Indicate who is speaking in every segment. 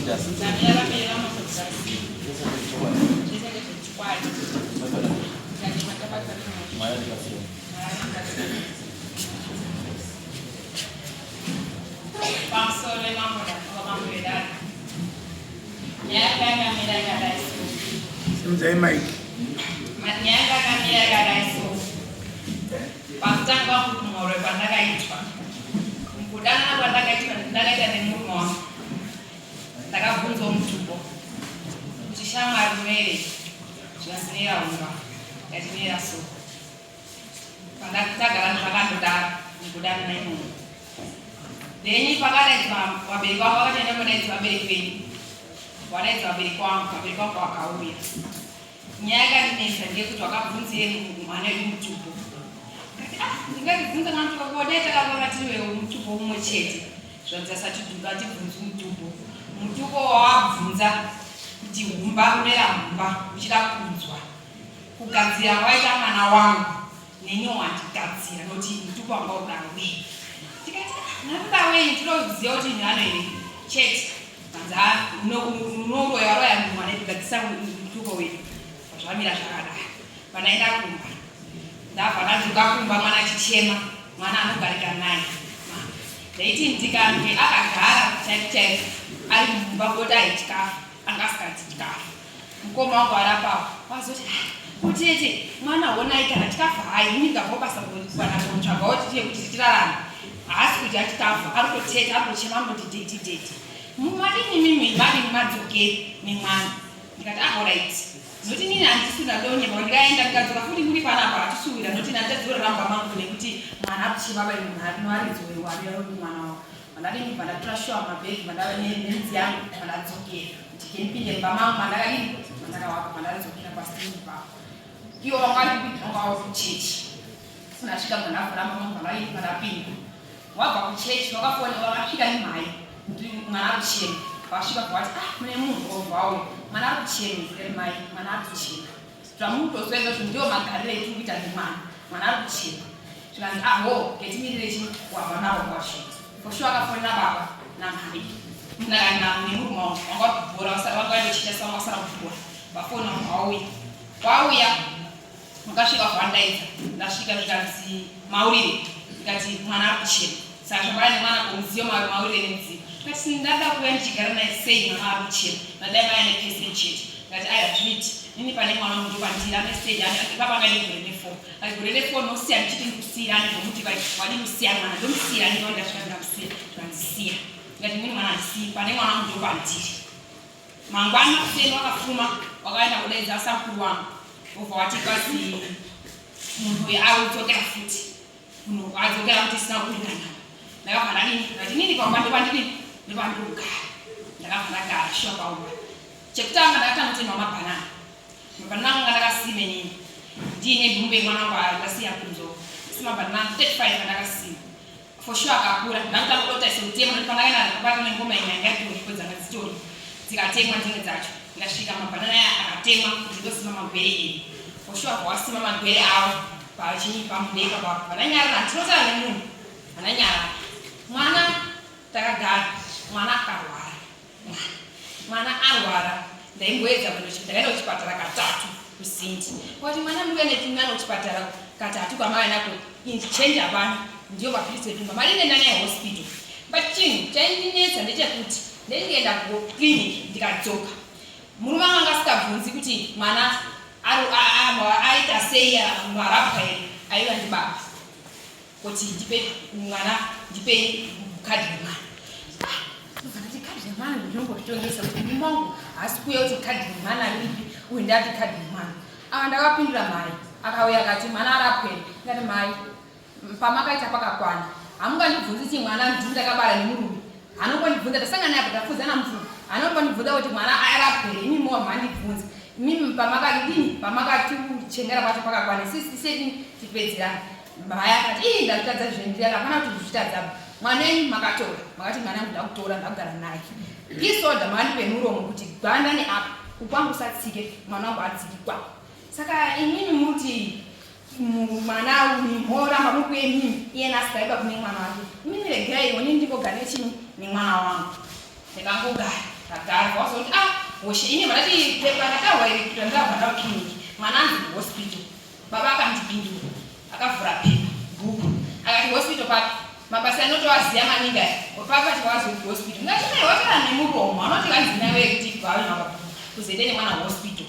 Speaker 1: Ndamira pamberi paMambo Mutasa. Zvese ndezvechokwadi. Ndikati makabatwa nemhosva. Mwari andibatsire. Pamusoro wemambo ndakava mambo wedare. Nyaya yanga yakamira yakadai so.
Speaker 2: Simudzai mic.
Speaker 1: Nyaya yanga yakamira yakadai so. Pakutanga kwangu kumhoro kwandakaitwa. Kudanana kwandakaitwa ndakaita nemurume wangu. Ndakabvunzwa mutupo kuti shamwari unoerei zvikanzi humba ndati so. Pandakagara zvakandodaro mukudanana imomo. Then pakadaidzwa vabereki vangu vakati enda kudaidza vabereki venyu. Wadaidza vabereki vangu, vabereki vangu vakauya. Nyaya yakandinetsa ndeyekuti wakabvunzirei mwana wedu mutupo. Ndikati ah ndingatibvunza mwana mutupo ko dai takaroora tiri mutupo umwe chete. Zvanzi asatibvunza atibvunzi mutupo. Mutupo wawabvunza kuti humba unoera humba uchida kunzwa. Kugadzira kwaita mwana wangu neniwo wandigadzira nokuti mutupo wanga uda wei. Tikati ah nakuda wenyu tinoziva kuti nhano here chete. Vanzi ah unoroya waroya mwana kugadzisa mutupo wedu. Zvamira zvakadai. Panaenda kumba. Ndabva ndadzoka kumba mwana achichema. Mwana anogarika naye. Ndaiti ndikange akagara chaiko chaiko ari mumba koti ayi chikafu anga asingadyi chikafu. Mukoma wangu ari apapo wazoti kutete mwana honai kana chikafu hayi ini ndikabva basa kuwana kutsvagawo tiye kuti tirarame haasi kudya chikafu ari kuteta ari kuchema anoti dhedhi dhedhi madini mimi madini madzokeri nemwana ndikati ah alright Noti nini handisi ndadonyepa ndikaenda ndikadzoka futi muri panapa hatisuwira noti ndandadzorera mumba mangu nekuti mwana akuchema bai munhu anoaridzwe wari mwana wavo mandadini kubva ndatora shuwa mabhegi mandava nenzi yangu mandadzokera kuti kendipinde mumba mangu mandakadini mandakawaka mandadzokera pasini ipapo iwo vanga vari kupi vanga vari kuchechi ndasvika mandavhura mumba mangu mandadini mandapinda Wabva kuchechi wakafona wakasvika nemhai kuti mwana ari kuchema vasvika bva vati ah mune munhu obva auya mwana ari kuchema ndikati mai mwana ari kuchema zvamutozwa izvozvo ndiwo magariro etiri kuita nemwana mwana ari kuchema zvikanzi aho ah, ngetimirire chi wabva navo kwasvika for sure akafonera baba namhai nemurume wangu wanga vari kubhora vanga vaitochiita sa vanga vasara kubhora vafona wauya wauya Makasvika kwandaidza ndasvika zvikanzi maurire ndikati mwana ari kuchema saka zvakauya nemwana kumudziyo maurire nemudziyo ndikati ndada kuuya ndichigara naye sei mwana ari kuchema nadai maya nepesen chete ndikati aya zviiti nini pane mwana wangu ndopandiri ane stage ipapa anga negore nefour ati gore nefour nosiya ndichiti ndikusiyira ane zvomuti wadini kusiya mwana ndomusiyira nini ndasvika ndikamusiya zvikanzisiya ndikati nini mwana handisiyi pane mwana wangu ndopandiri Mangwana kuseni wakafuma wakaenda kudaidza samukuru wangu wobva wati kwazi munhu uyu audzokera futi munhu adzokera kuti isina kuwirirana ndakabva ndadini ndati nini pamba ndokwandidini ndokwandikugara ndakabva ndagara shuwa paumba chekutanga ndakatanga kutenga mabhanana mabhanana anga ndakasime nini ndiine nhumbu yemwana wangu andasiya kunzo asi mabhanana 35 andakasima For sure akakura ndakutanga kuda kutarisa kutema nekuti pandakaenda ndakabata nengoma imwe yanga itoripo dzanga dzitori dzikatemwa dzimwe dzacho ndikasvika mabhanana aya akatemwa kuti ndosima magwere edu for sure bva wasima magwere avo pachinyi pamunda ipapo vananyarara tinotaura nemunhu vananyarara mwana takagara mwana akarwara Mwana arwara ndaimboedza kuenda ndakaenda kuchipatara katatu kusindi kwati mwana muve netimwana kuchipatara katatu kwamava nako change hapana ndiyo mapiritsi etumba mari ine nani yehospital but chinhu chaindinetsa ndechekuti ndaindienda kuclinic ndikadzoka murume wangu anga asikabvunzi kuti mwana aita sei marapwa here aiva ndibaba kuti ndipe mwana ndipe kadhi remwana ah, ndobva ndati kadhi remwana ndinombozvitongesa kuti murume wangu haasi kuuya kuti kadhi remwana ripi uyu ndati kadhi remwana ava ah, ndakapindura mai akauya akati mwana arapwe ndikati mai pamakaita pakakwana hamungandibvunzi kuti mwana ndini ndakabara nemurume anongondibvunza tasangana naye apa tapfudzana mupfungwa anongondibvunza kuti mwana arapwe here imi mowa mandibvunza imi pamakadini pamakatichengera pacho pakakwana sisi sedi tipedzerana mai akati ii ndazvitadza zvendiyana hapana kuti zvitadza mwana enyu makatora makati mwana angu ndakutora ndakugara naye isoda makandipe muromo kuti gwanda neapa ukwangu usatsike mwana wangu atsiki kwa saka imimi muti mwana moramba mukuye mimi iye nasikaiba kune mwana wake imimi regerai oni ndingogara nechini nemwana wangu ndikangogara Tagara vazoti ah hoshe ini vandati pepa rataurwa iri kuti ndabva ndakliniki mwana anzi kuhospital. Baba akandipindura akavhura pepa bhuku akati hospital papi mabasa anotoaziya maningi aya papa tikawazi kuhospital ndati mai watora nemuromo anoti vanzi nawe kuti bvawe kuzoende nemwana hospital.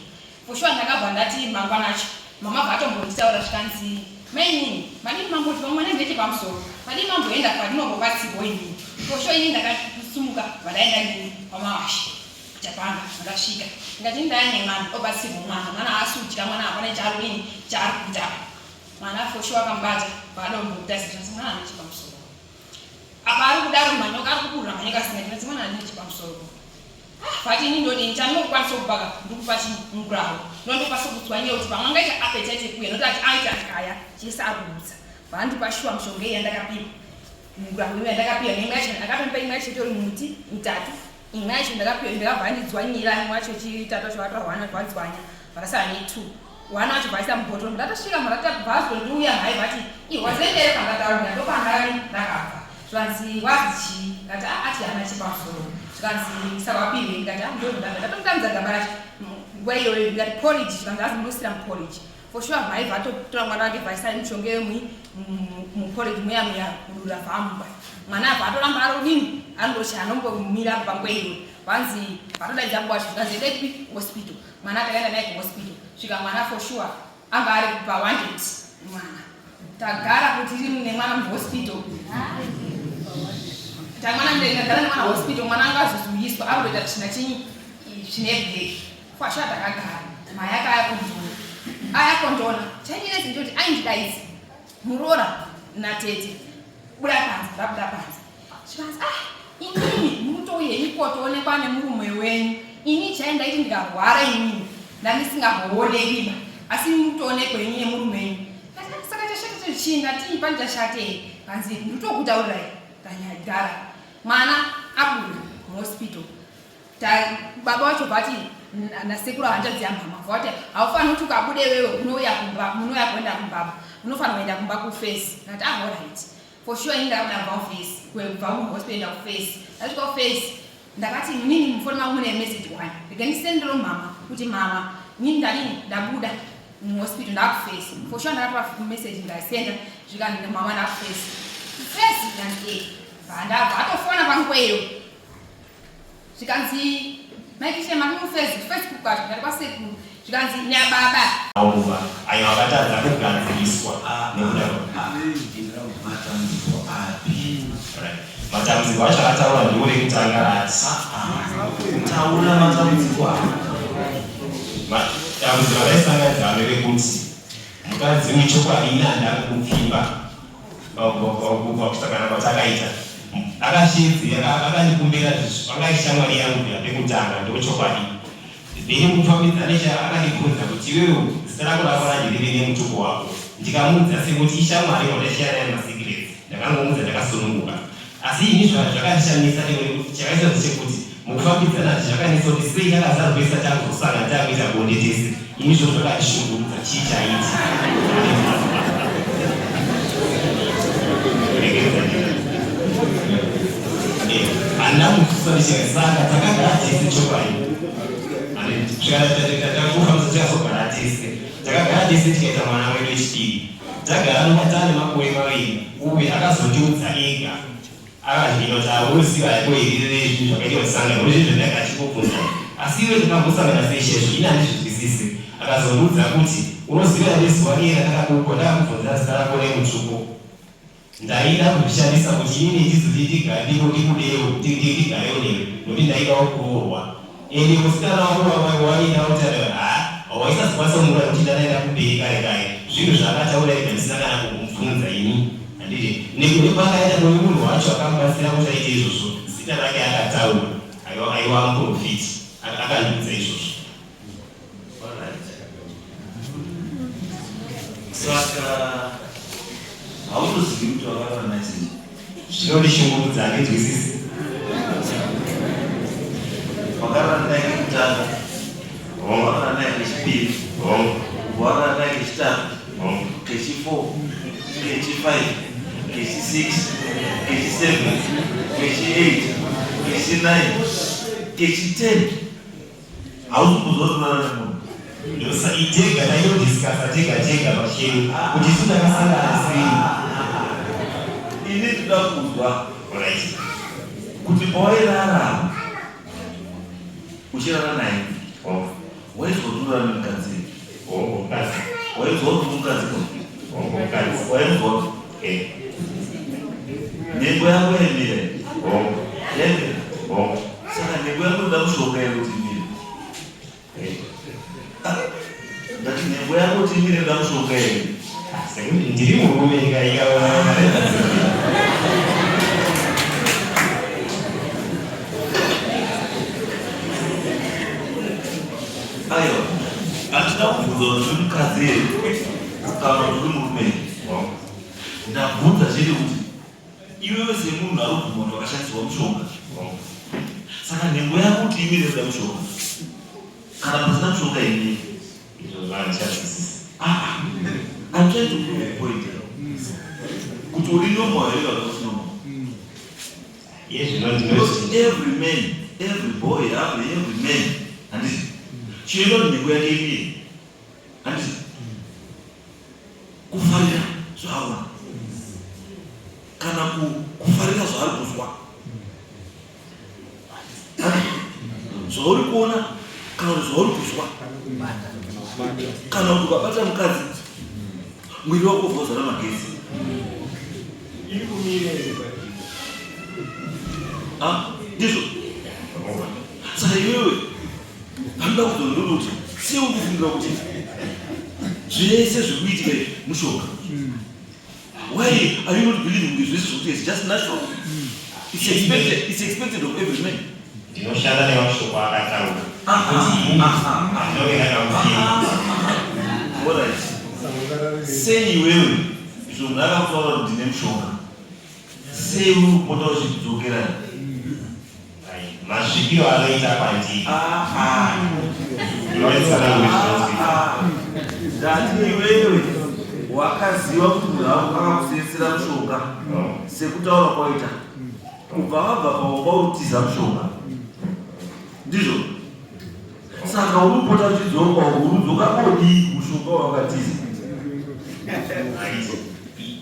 Speaker 1: For sure ndakabva ndati mangwana acho mama vatombonditaura zvikanzi mainini madini mamboti vamwe mwana ndete pamusoro madini mamboenda kwandinongobatsirwa inini. For sure ini ndakasumuka vandaenda nini kwamawashe kuchapanga ndakasvika ndikati ndaya nemwana obatsirwa mwana mwana haasi kudya mwana hapana chaari kudini chaari kuita apa mwana for sure akamubata vadombokuta sezvanzi mwana ane chepamusoro apa ari kudaro manyoka ari kuburira manyoka asingaiti mwana ane chepamusoro. Vati ini ndodini chandinokwanisa kubaka ndikupa chimurawo ndondokwanisa kutswanyira kuti pamwe angaita appetite yekuuya nokuti ati aita akaya chese ari kurutsa vandipa shuwa mishonga iyi yandakapiwa murawo iyo yandakapiwa neimwe yacho akatompa imwe yacho itori muti mitatu imwe yacho ndakapiwa ndakabva ndidzwanyira imwe yacho chitatu acho vatora one vadzwanya vakasara netwo one wacho vaisa mubhotoro ndatosvika muratabvazondiuya mhai vati ihwazendere pandataura ndopandari ndakabva zvikanzi wazi chii ndikati ati hana chepamusoro zvikanzi saka wapirwei ndikati ndodaba ndatomutambidza gaba racho nguva iyoyo ndikati porridge zvikanzi azi munosira muporridge for sure mhai vatotora mwana wake vaisa mishonga yemui muporridge muya muya kudura vamupa mwana abva atoramba arodini andochi anombomira panguva iyoyo vanzi vatodaidza baba wacho zvikanzi endai kupi hospital mwana takaenda naye kuhospital svika mwana for sure anga ari pa 100 mwana tagara kuti tiri nemwana muhospital tamwana ndagara nemwana hospital mwana anga azozouyiswa akutoita tsvina chinyi zvine black kwasha takagara mai akaya kundona aya kondona chainyenezi ndoti aindidaidza muroora natete buda panze ndabuda panze zvikanzi ah inini murutouye ikotoonekwa nemurume wenyu ini chai ndaiti ndikarwara inini ndandisingambooneki ba asi mutoonekwa inyi nemurume wenyu saka chashata cho chii ndatii pani chashatei kanzi nditokutaurirai tanyagara mwana abuda muhospital baba wacho vati nasekuru hanzvadzi yamama vati haufaniri kuti ukabude wewe unouya kumba munouya kuenda kumbaba unofanira kuenda kumba kufesi ndati ah alright for sure ini ndakabuda kubva kufesi kubva muhospital enda kufesi ndasvika kufesi ndakati nini mufoni mangu mune message one rega ndisendero mama kuti mama nini ndadini ndabuda muhospital ndakufesi for sure ndakatora message ndasenda zvikanzi mama ndakufesi kufesi ndikati e vandabva atofona pangweyo zvikanzi maikishe makumufezi facebook kwacho ndati kwasekuru zvikanzi nyababa
Speaker 2: Aumba ayo akatadza kugadziriswa nekuda
Speaker 3: Matambudziko api?
Speaker 2: Right. Matambudziko acho akataura ndiwo rekutanga ati
Speaker 3: Taura matambudziko api.
Speaker 2: Matambudziko akaisanganidza nderekuti mukadzi uyu chokwadi ini handanga kupfimba pakusangana kwatakaita akashedzera akandikumbira anga ishamwari yangu pekutanga ndochokwadi then mufambidzane akandibvunza kuti iwewe zita rako rako riripi nemutupo wako ndikamuudza sekuti ishamwari wandashare naye masecrets ndakangomuudza ndakasununguka asi ini zvakandishamisa chakaita ndechekuti mukufambidzana zvakanetsa kuti sei takazarwisa takuzosangana takuita bonde tese ini izvozvo zvakandishungurudza chii chaiti Regedza. Handina mukusa ndicheka saka takagara tese chokwadi takufambisa tikazogara tese takagara tese tikaita mwana wedu wechipiri tagara tane makore 2 uyu akazondiudza ega akazvina kuti auziva yako irire zvinhu zvakaitwa tisangana uri zvinhu zvandakachikubvunza asi iwe takambosangana sei chaizvo ini handizvinzwisisi akazondiudza kuti unoziva here zuva riye randakakukwa ndakakubvunzira zita rako nemutupo ndaida kuzvishandisa kuti inini ndizoti ndikudewo ndigarewo newe nokuti ndaidawo kuroorwa ende musikana wangu waida kuti ha waisazokwanisa kumura kuti ndanaenda kumberi kare kare zvinhu zvaakataura ega ndisina kana kumubvunza ini handiti nepakaita noyu munhu wacho akamubatsira kuti aite izvozvo zita rake akataura aiwa muprofiti akandiudza izvozvo.
Speaker 3: Alright. Saka hautozivi kuti wakarara naye sei?
Speaker 2: Zvinondishungurudza handinzwisisi.
Speaker 3: Wakarara naye kekutanga, wakarara naye kechipiri, wakarara naye kechitatu, kechi4, kechi5, kechi6, kechi7, kechi8, kechi9. Kechi 10 hausi kuzwa kuti urara nemunhu.
Speaker 2: Itega tainodiscussa tega tega pachedu kuti isu takasangana sei.
Speaker 3: Ini ndinoda kuzwa
Speaker 2: Alright.
Speaker 3: kuti pawairara uchirara naye, waizwa kuti urara nemukadzi?
Speaker 2: Oh, mukadzi.
Speaker 3: Waizwa kuti mukadzi?
Speaker 2: Oh, mukadzi.
Speaker 3: Waizwa kuti nhengo yako yaimira?
Speaker 2: Oh.
Speaker 3: Yaimira?
Speaker 2: Oh.
Speaker 3: Saka nhengo yako inoda mushonga here kuti imire? Ndati nhengo yako kuti imire inoda mushonga here?
Speaker 2: Sekuti ndiri murume, ikaona.
Speaker 3: Aiwa, handina kubvunza kuti uri mukadzi here kana kuti uri murume here. Ndabvunza chete kuti iwewe semunhu ari kubvuma kuti wakashandisirwa mushonga, saka nhengo yako kuti imire inoda mushonga. Kana pasina mushonga, imire?
Speaker 2: Izvo zvandichazwisisa.
Speaker 3: Ah, I'm trying to prove a point kuti uri normal here kana usi normal.
Speaker 2: Iye zvino
Speaker 3: Because
Speaker 2: ndinoti
Speaker 3: every man, every boy, every man, handiti chinoita kuti nhengo yake imire, handiti kufarira zvaaona kana kufarira zvaari kuzwa? Handiti zvauri kuona kana kuti zvauri kuzwa, kana kuti ukabata mukadzi mwiri wako ubva wazara magetsi?
Speaker 4: Iri kumira here?
Speaker 3: Ah, ndizvo. Saka iwewe panoda kuzondoti kuti sei uri kufungira kuti zvese zviri kuitika izvi mushonga? Why are you not believing kuti zvese zviri kuitika is just natural? It's expected of every man.
Speaker 2: Ndinoshanda nemashoko akataura
Speaker 3: Ah,
Speaker 2: kuti
Speaker 3: ah, ah, ah.
Speaker 2: ndinove ndakamufinga.
Speaker 3: Alright, sei iwewe izvo munhu akakutaura kuti ndine mushonga, sei uri kupota uchidzokera?
Speaker 2: Masvikiro anoita kwandiri.
Speaker 3: Ah, ah.
Speaker 2: Ndinoitsanangure zvinonzwika.
Speaker 3: Ndati iwewe wakaziva kuti munhu akakusesera mushonga, sekutaura kwaita, kubva wabva paumba urutiza mushonga, ndizvo? Saka uripota uchidzoka, urudzoka kodii mushonga wawakatiza?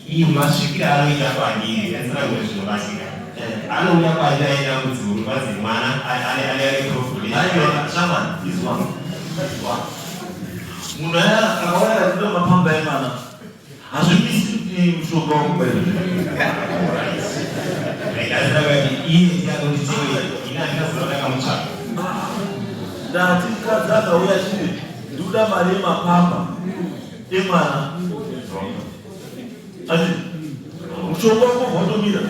Speaker 2: Iyi masvikiro anoita kwandiri, atsanangure zvinobatika. Anouya kwandiri aine dambudziko rikwanzi mwana ane problem.
Speaker 3: Aiwa, shamani, izwa, izwa. Munhu aya akauya achida mapamba emwana, hazvimisi kuti mushonga wakubaira.
Speaker 2: Iye ndiye anonditevera, ini handinaziva ndakamutsvaka.
Speaker 3: Ndati mukadzi akauya achiti ndikuda mari yemapamba emwana, ati mushonga wako watomira?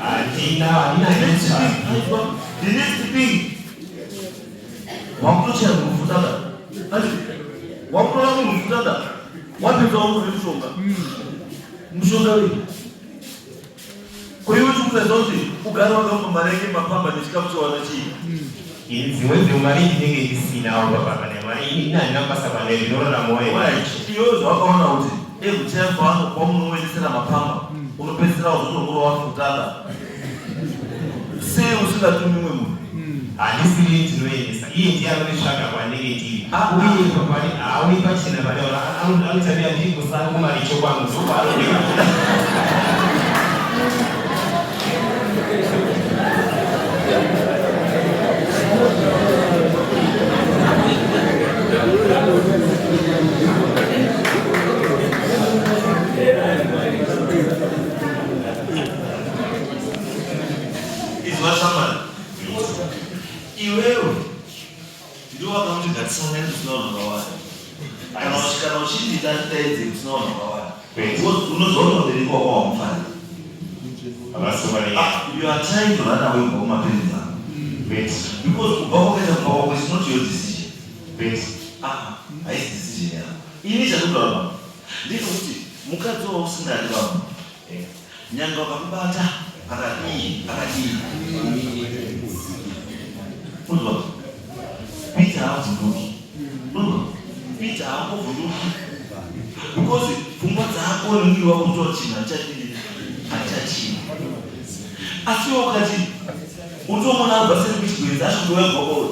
Speaker 2: Handina, handina ndinotsvaka.
Speaker 3: The next thing, wakutochaya munhu, ati wakutora munhu futata, wapedza wakuve mushonga. Mushonga wei? Koiwe chikuratidza kuti ugare wakamupa mari yake mapamba nechikafu chawana chii?
Speaker 2: Dzimwe dzemari ndinenge ndisinawo papapa nemari, ini handina basa pane ndinoraramawo.
Speaker 3: Iwewe zvawakaona kuti every time paunomuendesera mapamba unopedzisira wazotongora wafutana, sei usingatumi mumwe munhu?
Speaker 2: Handisiri ndinoendesa, iye ndiye anonditsvaga kwandinenge ndiri. Uye pakwani haauyi pachena pane anotamira ndiri kusango maricho kwangu, ndokwaanodeka.
Speaker 3: Izwa shamani, iwewe ndiwo wakamuti ngatisangane kusina vanhu vakawanda. Kana uchindi tatidaidze kusina vanhu vakawanda, unoziva kuti vabereki wako hamufaniri.
Speaker 2: Havasovane.
Speaker 3: You are trying to run away kubva kumaparents ako, because kubva kwakaita kubva kwako is not your decision. Ah, haisi decision yako. Ini chandikutaura pano ndechekuti mukadzi wausingadi vamwe, nyange wakakubata akadii akadii, unzwa, Peter haavhunduki. Unzwa, Peter haambovhunduki, because pfungwa dzako nemuviri wako kutora chinhu hachadii, hachachii. Asi iwe ukati utomona abva seri kuchigwere. Maarrangements acho kuuya kubva kwauri.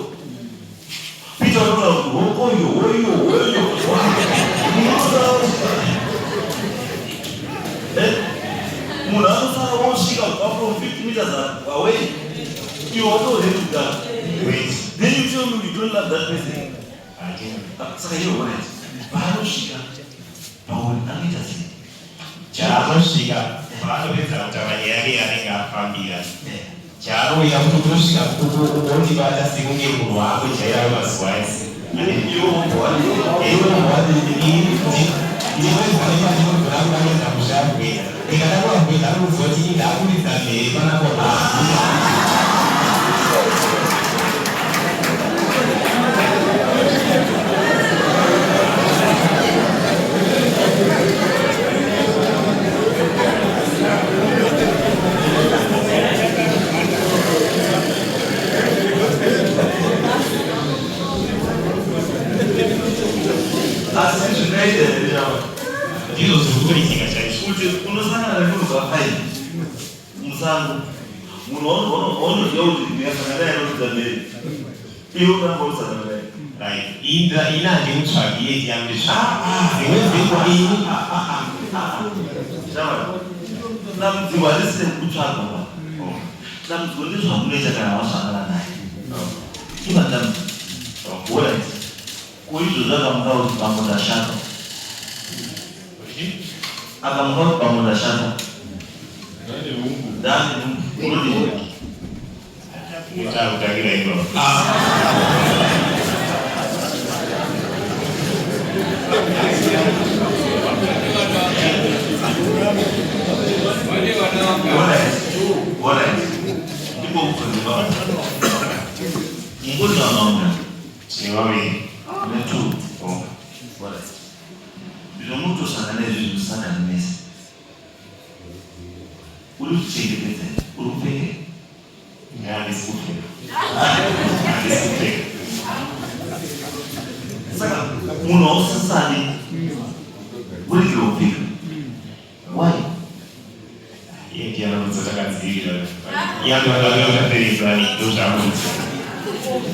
Speaker 3: Peter unotaura kuti hokoyo hoyo hoyo. Munhu anosara osvika. Eh? Munhu anosara wosvika kubva from 50 meters away. Iwe watoredi kudaro.
Speaker 2: Wait.
Speaker 3: Then you tell me you don't love that person.
Speaker 2: Handina.
Speaker 3: Saka iwe alright. Paanosvika pauri anoita sei?
Speaker 2: Chaanosvika paanopedza kutaura nyaya yake yaanenge afambira, chaanouya kuti kutosvika ondibata sekunge munhu waakujaira wemazuva ese.
Speaker 3: Iwe wobva wadii?
Speaker 2: Ndinogona kudakuenda musha kuenda, ndikada kuvakuenda anokuziva kuti ini ndakuridza mhere panapa.
Speaker 3: Asi zvinoita here chava?
Speaker 2: Ndizvo zviri kutoitika chaizvo.
Speaker 3: Kuti unosangana nemunhu ka5 musango, munhu waunoziva kuti ndikasangana naye anoridza mhere, iwe unoramba usangana naye.
Speaker 2: Right, ina handimutsvagi, iye ndiye anonditsvaga. Dzimwe dzenguva ini
Speaker 3: Shamwari, dambudziko harisi rekutsvagwa pa. Dambudziko ndezvamunoita kana wasangana naye. Iva dambudziko. Alright, ko izvozvo akamuka kuti, "Bambo, ndashata," akamuka kuti, "Bambo, ndashata, ndane nhumbu," unodii?
Speaker 2: Takutangira ipapo.
Speaker 3: Alright, ndipo kubvunze baba mungoni vamauna.
Speaker 2: Tine vaviri.
Speaker 3: Netu.
Speaker 2: Oh.
Speaker 3: Alright, zvinotosangana izvi, zvinosangana mese. Uri kuchengetedza, uri kupfeka?
Speaker 2: Handisi kupfeka, handisi kupfeka.
Speaker 3: Saka munhu hausisani uregera kupfeka, why?
Speaker 2: Iye ndiye anonzi takadzivirira, iye andoaperezani, ndozvaanonzi.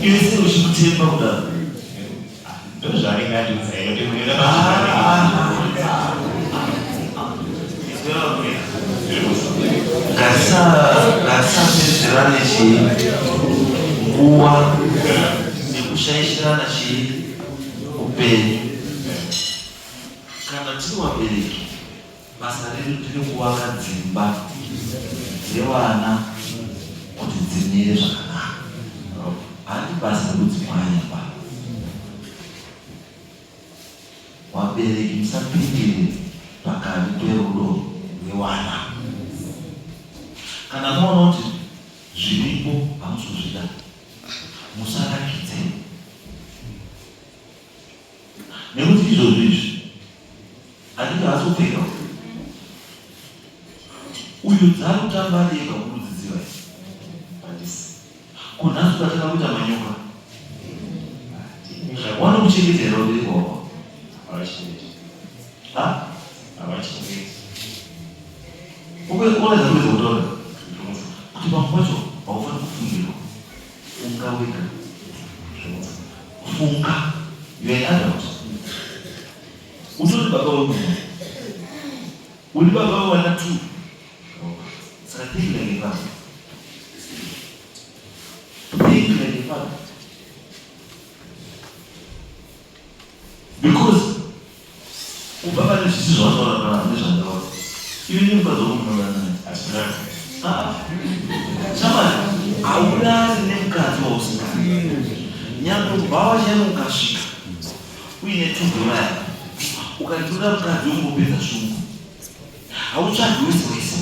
Speaker 3: Iwe sei uchikutemba kudaro?
Speaker 2: Ndozvaanenge andiudza ino kuti munhu.
Speaker 3: Ah. Ngatisapedzerane chii nguva nekushaishirana chii upenyu. Kana tiri vabereki, basa redu ndiri kuvaka dzimba dzevana kuti dzimire zvakanaka. Handi basa rekudzimwanya ba. Vabereki, musapindire pakati perudo rwevana. Kana maona kuti zviripo hamusozvida, musarakidze, nekuti izvozvo izvi handiti haasi kupfeka uyu dzari kutamba ari ega kurudzidziva.
Speaker 2: Handisi.
Speaker 3: Kunhasi ukatanga kuita manyoka, wanokuchengetera vabereki wako?
Speaker 2: Havachengeti.
Speaker 3: Ha?
Speaker 2: Havachengeti.
Speaker 3: Unoedza kuedza kutaura kuti pamwe pacho haufaniri kufungirwa. Funga wega, funga. You are an adult. Utori baba wemunhu, uri baba wevana two. Saka think like a father, think like a father, because ubva pane zvisi zvawataura pana nezvandaura. Iwe nemukadzi wako munodanana?
Speaker 2: Hatina.
Speaker 3: Ah, shamwari, haurari nemukadzi wausingadi. Nyangwe kubva wachaino ukasvika uine $2 yako, ukatora mukadzi ungopedza shungu, hautsvagi wese wese.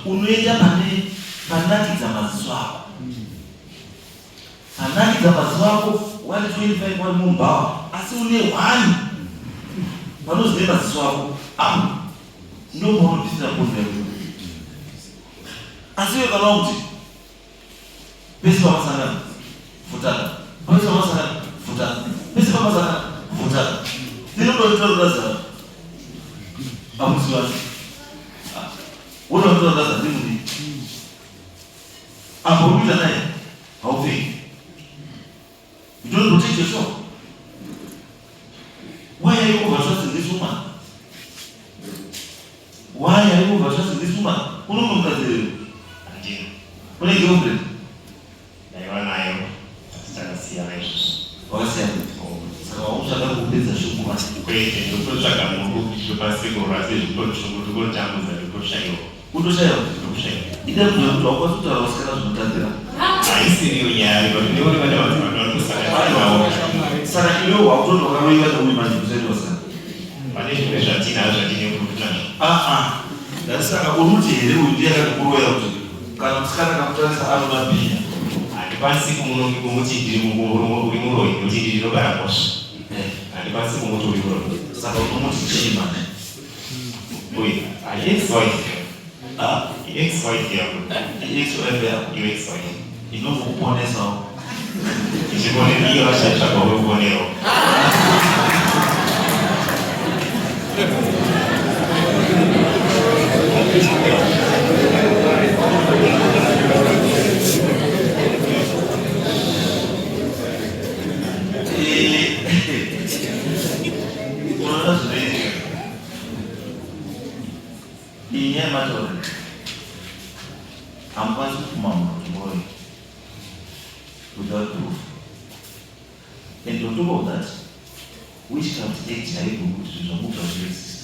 Speaker 3: Unoenda pane panakidza maziso ako, panakidza maziso ako. Wari 25, wari mumbawa, asi une one panozive maziso ako apo, ndopaunobvisira bhondo yako. Asi iwe kana kuti pese pamasangana futana, pese pamasangana futana, pese pamasangana futana, ndinototoraza pamusi wacho wototoraza ndimudi apo uri kuita naye haupfeki. You don't protect yourself. Why are you overtrusting this woman? Why are you overtrusting this woman? Uno mukadzi here?
Speaker 2: Handina.
Speaker 3: Une girlfriend?
Speaker 2: Ndaiva nayo, asi takasiyana izvozvo.
Speaker 3: Wakasiyana. Saka wakutsvaga kupedza shungu manje.
Speaker 2: Kwete, ndikutotsvaga munhu ndopaseko asi ndikutambudza, ndikutoshaiwa.
Speaker 3: Kutoshaiwa.
Speaker 2: Ndikushaiwa.
Speaker 3: Ida kuti wakwanisa kutaura vasikana zvinotadzira.
Speaker 2: Haisiriyo nyaya, neuri vane vanhu vanotosanganisirawo.
Speaker 3: Saka iwe wakutoona wakaroiwa neuyu manje kusati vasikana.
Speaker 2: Pane zvimwe zvatinazvo zvatine kurutu nazvo.
Speaker 3: Ah ah. Ndati saka uri kuti here uyu ndiye akatokuroya kuti kana musikana akakutarisa anoda bhinya.
Speaker 2: Handikwanisi kumuti ndiri uri muroyi nekuti ndiri ndinobara mhosva. Handikwanisi kumuti uri muroyi.
Speaker 3: Saka unomuti chii manje?
Speaker 2: Uyu ex-wife.
Speaker 3: Ah,
Speaker 2: Ex-wife yangu.
Speaker 3: Ex-wife yako.
Speaker 2: Ex-wife.
Speaker 3: Inozokuponesawo.
Speaker 2: Ichiponera iyo vachatsvaga wekuponero.
Speaker 3: Unoona zvinoitika. Iyi nyaya yemataura. Hamukwanisi kupfuma munhu kuti muroyi without proof. And on top of that, witchcraft act haibvumi kuti zvinhu zvamubva zviexist.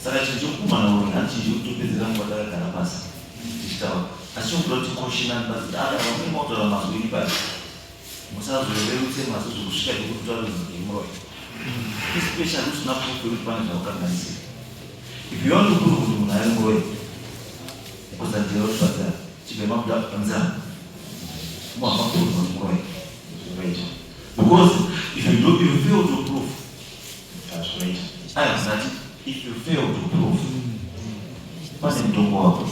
Speaker 3: Saka chinhu chekupumhana uroyi handi chinhu chekutopedzera nguva takagara pasi tichitaura. Asi chokuda kuti cautionani basi kuti aka vamwe mautaura mazwi iri pasi. Musazorerutse mazwi zvekusvika pekuti utaure kuti ndiri muroyi. Especially usina proof yekuti pane zvakukanganisira. If you want to prove kuti munhu ari muroyi, kuzadira kuti chibva mabuda panze muhamba prove kuti muroyi.
Speaker 2: Zvinoita.
Speaker 3: Because if you do, if you fail to prove,
Speaker 2: Zvinoita.
Speaker 3: I that if you fail to prove, pane mutongo wako.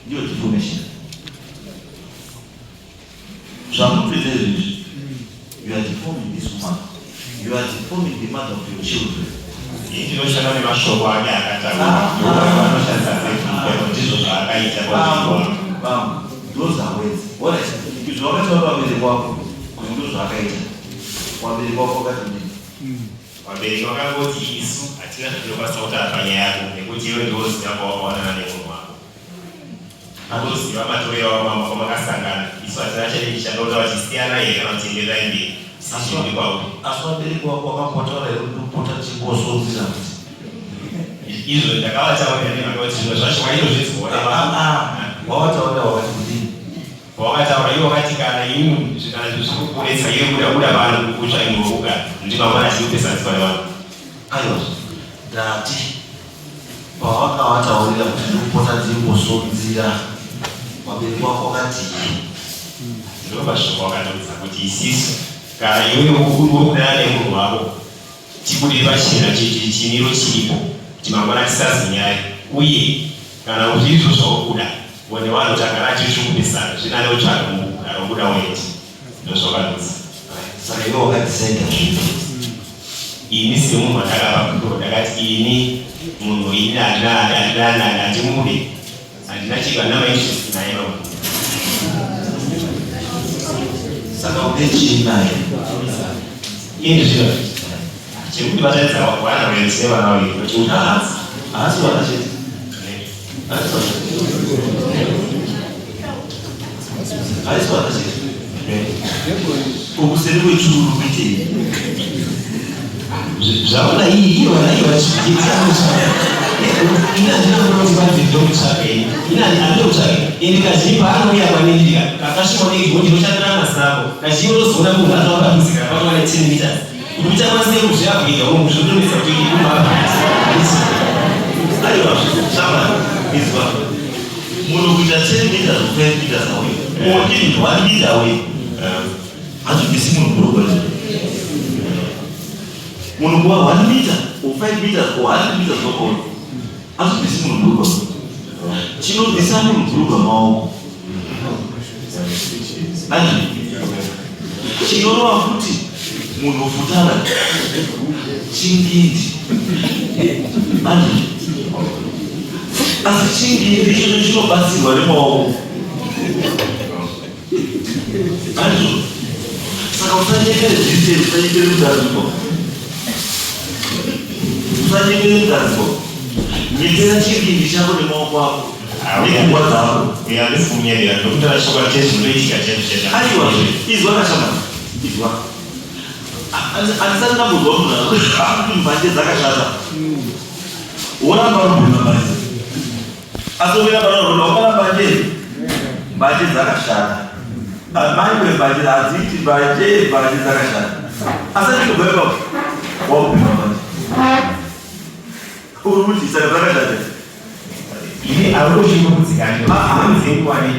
Speaker 3: Ndiyo defamation. Zvamunotoita izvizvi, you are deforming this woman. You are deforming the mother of your children.
Speaker 2: Ini ndinoshanda nemashoko ake akataura. Ndovanoshandisa seproof ndizvo zvaakaita
Speaker 3: Bambo, bambo, those are words. Alright, izvo wakataura vabereki wako kuti ndo zvaakaita. Vabereki wako wakati kudini?
Speaker 2: Vabereki vakangoti isu hatina zvatinokwanisa kutaura panyaya yako nekuti iwe ndoziva kwawakawanana nemunhu wako. Andoziva matorero ako mama kwamakasangana. Isu hatina chete chanoda vachisiyana here kana kuti enderai mberi. Decision iri kwauri.
Speaker 3: Asi vabereki wako wakambotaura here kuti kupota tichingosonzera kuti
Speaker 2: Izvo ndakavataurira nemhaka kuti zvimwe zvacho waitozvinzwa.
Speaker 3: Wavataurira wakati kudini?
Speaker 2: Wavataura ivo vakati kana ini kana zviri kukunetsa iwe buda buda pano kutsvaimbo kugara nekuti mangwana tiri kupesaniswa nevanhu.
Speaker 3: Aiwa, ndati pawakavataurira kuti ndikupota ndichingosonzera vabereki wako wakatii?
Speaker 2: Ndopashoko wakatoudza kuti isisu kana iwe uri kudanana nemunhu wako tibudire pachena chimiro chiripo kuti mangwana tisazonyare, uye kana zvirizvo zvaukuda nevanhu tagara tiri kupesana zvinane utsvage mugaro kuda uende. Ndozvakadudza.
Speaker 3: Saka iwe wakadhisaida zvipi?
Speaker 2: Ini semunhu wandakapa kuro ndakati ini munhu ini handina handina handimude, handina chiko, handina mainterest naye baba.
Speaker 3: Saka une chii naye?
Speaker 2: Ini zvino chekuti vatarisa vana kuenzise vana vaviri vachiutanzi.
Speaker 3: Haasi vana chete. Haasi vana chete. Haisi vana chete. Ukuseri kwechuru kuitei?
Speaker 2: Zvaona iyi iyo vana iyo vachiita ini handina kuona kuti vanzi ndokutsvaka ini ini handinokutsvaka ende kazhinji paanouya kwanendika kakasvika unenge ndinoshanda masako kazhinji unozoona munhu atova padhuze kana patova ne 10 meters kuti uchakwanisa kuzviavoida unhu zvinotonetsa kuti umapasi.
Speaker 3: Aiwa, shama, izwa. Munhu kuita 10 meters or 5 meters away or even 1 meter away hazvibvisi munhu bhurugwa. Munhu kuva 1 meter or 5 meters or 100 meters wakona hazvibvisi munhu bhurugwa. Chinobvisa munhu bhurugwa maoko. Andri chinorova futi munhu futara chingindi. Andri asi chingindi ichocho chinobatsirwa nemaoko. Handizvo? Saka usanyepere zvise, usanyepere mudaziko. Usanyepere mudaziko. Nyepera chivindi chako nemaoko ako. Nepfungwa dzako.
Speaker 2: Uyo handisi kumunyepera, ndokutaura chokwadi chezvinoitika chaizvo chaizvo.
Speaker 3: Aiwa, izwa kashamani. Izwa. Handisati ndambonzwa munhu akuti mbanje dzakashata. Woramba uribhema mbanje. Asi womira pano wakana mbanje. Mbanje dzakashata. Amai wembanje hadziiti mbanje, mbanje dzakashata. Asi andikubva ipapo wakubhema mbanje. Uri kuti saka dzakashata.
Speaker 2: Ini arikushungurudzikani dzenguwani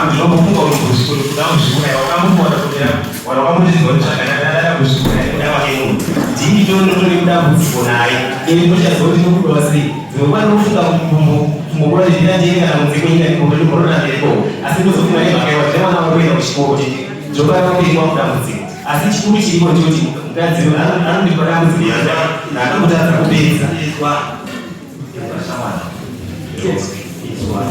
Speaker 2: ndinokufunga kuti kuda kuzviuraya wakamboona kuti wana wakambotiziva kuti zvakanaka kuzviuraya kuda wake munhu ndini ndinotori kudambudziko naye ini ndochaziva kuti ndinokudiwa sei dzimwe ndinofunga kumbokuda kuti ndinatenge kana kunze kwenyika ndimborora ndereko asi ndozofunga nemhaka yekuti ndine mwana wakuenda kuchikoro kuti ndinofanira kuitwa kudambudziko asi chikuru chiripo ndechekuti mukadzi anondipa dambudziko ndakambotadza kupedza.
Speaker 3: Izwa. Izwa shamwari. Izwa.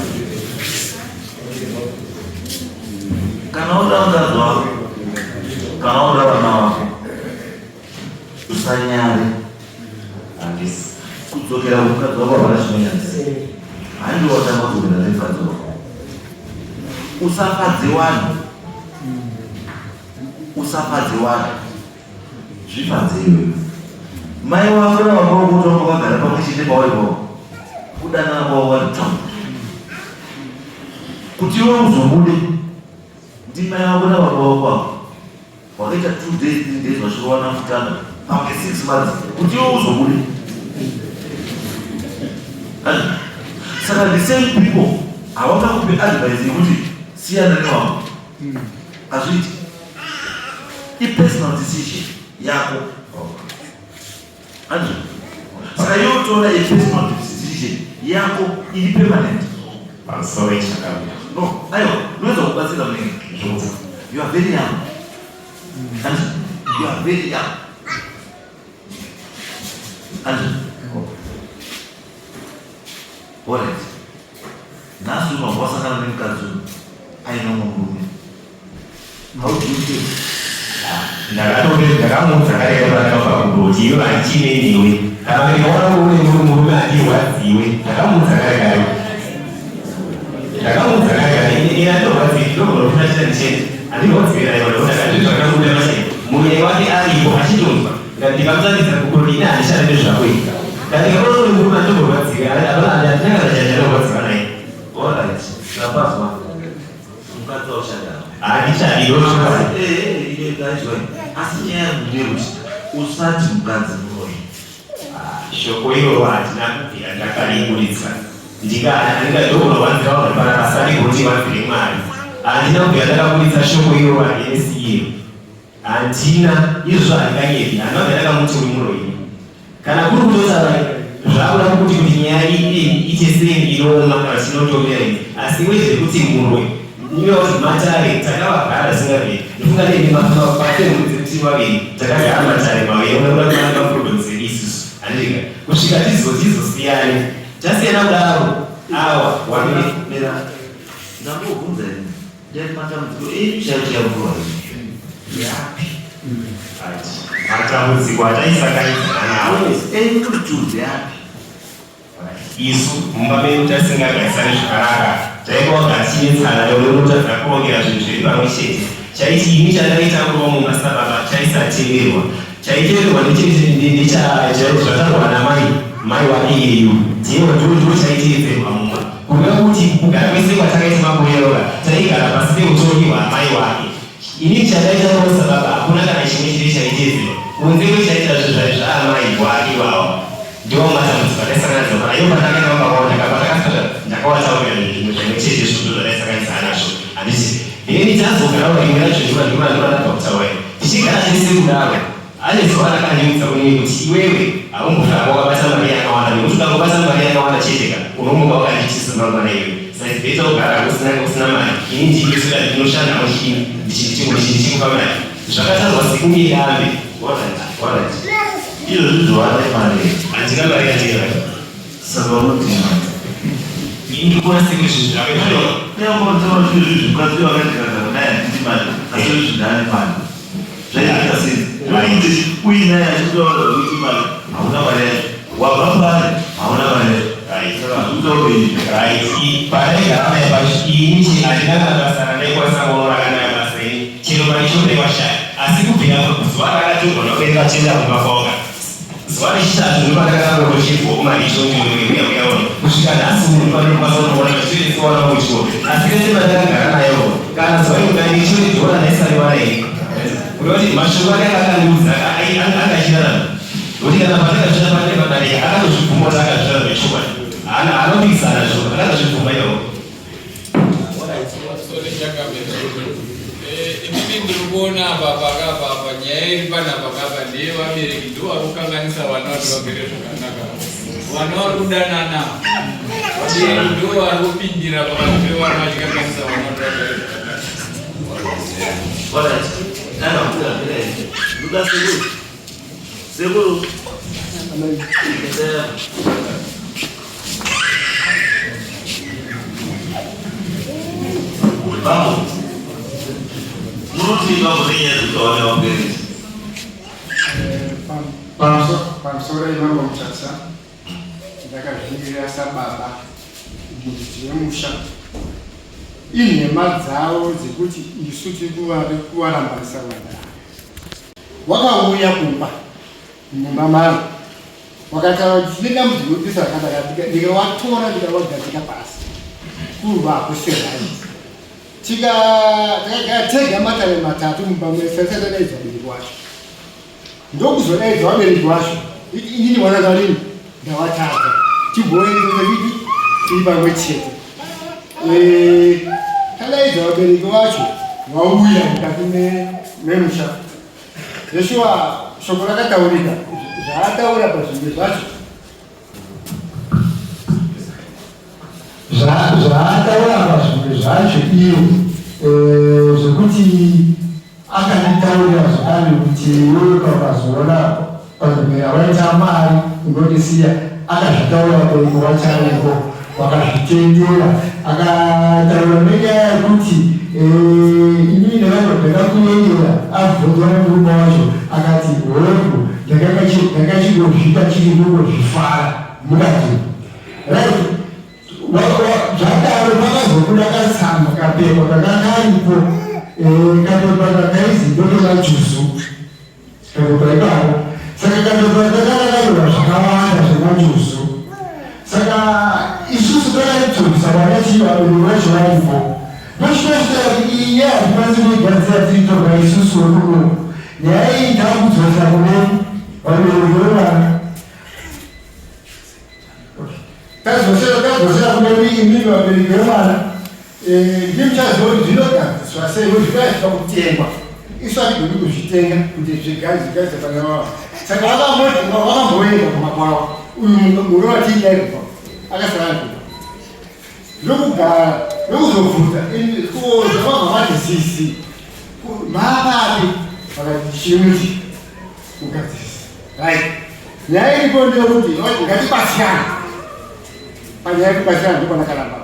Speaker 3: Kana uda mukadzi wako, kana uda vana vako, usanyare.
Speaker 2: Handisi.
Speaker 3: Kudzokera kumukadzi wako hapana chinonyadzisa. Handi watanga kudzokera nemukadzi wako. Usafadze vanhu. Usafadze vanhu. Zvifadze iwewe. Mai wako nababa vako utonga vagara pamwe chete pauri pavo. Kudanana kwavo vari tamu. Kuti iwe uzobude ndimai vako nababa vako ava. Wakaita 2 days, 3 days vachirowana mutanda pamwe 6 months kuti iwe uzobude. Saka the same people havangakupi advice yekuti siyana newako. Hazviiti. Ipersonal decision yako. Handizvo? Saka iwe utora a personal decision yako iri permanent.
Speaker 2: Pamusoro ichakamira.
Speaker 3: No, aiwa, ndinoedza kubatsira munenge.
Speaker 2: Zvobva.
Speaker 3: You are very young. Handizvo? You are very young. Handizvo? Alright. Nhasi uno wasangana nemukadzi uyu aine umwe murume. How do you feel?
Speaker 2: Ndakamuudza kare kare kuti iwe handichine newe kana ndikaona uri murume handirwadziwe. Ndakamuudza kare kare, ndakamuudza kare kare, ini handirwadziwi, ndinogona kutora chita chete, handirwadziwi naye nekuti akazvi zvakamuda machena munyai wake aripo achitonzwa. Ndikamutaridza kuti ini handichada nezvako ini, ndikaona uri murume handitomborwadziwi, handina kana chandinorwadziwa naye.
Speaker 3: Alright. Ndapazwa. Mukadzi wauchada.
Speaker 2: Handichadi.
Speaker 3: Asi nyaya yangu ndeyekuti usati mukadzi muroyi.
Speaker 2: Shoko iroro handina kubvira ndakariburitsa. Ndingadogona vanhu pana pasadi kuti vanzire Mwari. Handina kubvira ndakaburitsa shoko iroro, handinesi iro, handina izvozvo, handinganyepi, handina kubvira ndakamuti uri muroyi. Kana kuri kutotaura zvakuda kuti nyaya ite sei inooma kana chinotomera idzi, asi wezvekuti muroyi niwe kuti matare takavagara singaviri, ndofunga nemafemudzi vaviri takagara matare maviri unoda maproblems edu isusu, handika kusvika tizosiyane, tasiyana kudaro awa waviri.
Speaker 3: Mira, ndangobvunza ini. Ndati matambudziko enyu chaiyo chaiyo muroyi. Yapi?
Speaker 2: Matambudziko ataisakanidzana nawo?
Speaker 3: Yes, enyu kuti tudze yapi?
Speaker 2: Isu mumba medu tasingagarisani zvakanaka, taingova tichinetsana neunotadza kurongera zvinhu zviri pamwe chete. Chaiti ini chandakaita kuva mumba sababa chaisateverwa, chaiteverwa ndechazvatarwa namai mai wake iyeyu, ndiye ndo chaiteedzerwa mumba. Kureva kuti kugara kwese kwatakaita makore taigara pasi peutongi hwamai wake. Ini chandaita kuva sababa hakuna kana chimwe chiri chaiteedzerwa kunze kwechaita zvaamai wake ivavo. Ndiwo matambudziko ataisangana nadzo kana ivo pandakaenda vakaona ndakapatakasata ndakawataurira zvinhu zvimwe chete izvozvo zvataisanganisana nazvo, handiti? Then tazogara rimwe racho ndura ndabva kutaura tichigara tese kudaro, ane zuva rakandiudza kunini kuti iwewe haumbofa wakabata mari yakawanda, nekuti ukangobata mari yakawanda chete ka unomuka wakanditiza mangwana iwe. Saka it's better kugara usina mari, ini ndikisira ndinoshandawo ndichikupa mari. Zvakataurwa sekunge dambe.
Speaker 3: Alright, alright. Izvozvi zvawane mari.
Speaker 2: Handina mari yandina.
Speaker 3: Saka unoti mari.
Speaker 2: Ini ndikuona sekuti zvinhu zvakaita
Speaker 3: Neyangotaura zvinhu izvi, mukadzi wakati kagara naye handiti mari. Asi zvinani mari zvaita sei? Kuti uinaye achikutaura kuti mari hauna mari yacho, wabva pari hauna mari yacho. Saka zvikutaura izvi.
Speaker 2: Right, pataigara naye pacho, ini handina kana basa randaikwanisa kuona rakanaka basa ini, chero mari washaya. Asi kubvira zuva rakatorwa nokuenda vachienda kumba kwavo, zuva rechitatu ndopandakatanga kuchibva kumaricho uyaona kusvika nhasi uno, ndopandinokwanisa kunoona vachitoendesa kuchikoro. Asi rese pandakagara nayo, kana zuva rimwe chitoridziona ndaisariwana ini, kureva kuti mashoko ake akandiudza angachirarama, nokuti kana pandakazvita pane padarika, akatozvibvuma kuti akazvita zvechokwadi. Haana anopikisana zvo, akatozvibvuma ivo.
Speaker 5: Sorry, chakamera. Inini ndiri kuona apa pakapa apa, nyaya iri panapa kapa ndeye vabereki ndo vari kukanganisa vana kuti vagere zvakanaka. Vana vari kudanana, vabereki ndo vari kupindira pakati pevana vachikanganisa vana kuti vagare zvakanaka.
Speaker 3: Alright. Nana kuda mbele. Ndoda sekuru. Sekuru. Eh. Bambo. Munoti bambo nenyaya dzekutaura nevabereki.
Speaker 4: Pamusoro imambo Mutasa, ndakazvimirira sababa muridzi wemusha. Inhema dzavo dzekuti isu tiri kuvarambanisa vana. Wakauya kumba mumba mavo, wakataura kuti tine dambudziko rekuisa rakadaka, ndikawatora ndikawagadzika pasi kuvapo serai. Takagara tega matare 3 mumba mese, asati adaidza vabereki wacho. Ndokuzodaidza vabereki vacho, inini mwana ndadini ndawatadza, tigoendesa titi tiri pamwe chete. Tadaidza vabereki vacho, vauya mukati memusha. Zveshuwa shoko rakataurika, zvaataura pazvinhu zvacho,
Speaker 6: zvaataura pazvinhu zvacho iyo, zvekuti akanditaurira zvakare kuti iwewe pakazoona pazvimera waita mari unondisiya, akazvitaura vabereki vachariko vakazvitendera. Akataura nenyaya yekuti inini ndakakuendera, abvunzwa nemurume wacho akati hongu, ndakachingozviita chiri kungozvifara mukati. Right, zvadaro pakazobuda katsamba, kapepa kanga karipo, kapepa kakaizi ndotokajuzu kapepa ikako. Saka kapepa kakarakarwa zvakawanda zvemajuzu. Saka isusu takaidzokisa vana chii, vabereki vacho varipo, ndochitochita kuti iyi nyaya hatikwanisi kuigadzira tiri toga isusu wekuno. Nyaya iyi takudzosa kune vabereki vevana.
Speaker 4: Tadzosera kune imi vabereki vemwana, ndimuchaziva kuti zvinogadziswa sei, zvingaiswa kutengwa. Isu hatigoni kuzvitenga kuti zvigadzise pana vavo. Saka vakamboenda kumba kwavo, uyu murume watiinaye kubva akasara kubva ndokugara ndokuzobvunza zvavabva vati sisi mapapi, vakati chimuti kugadzirisa. Right, nyaya iripo ndeyekuti ngatibatsirane panyaya yekubatsirana. Ndopanakaramba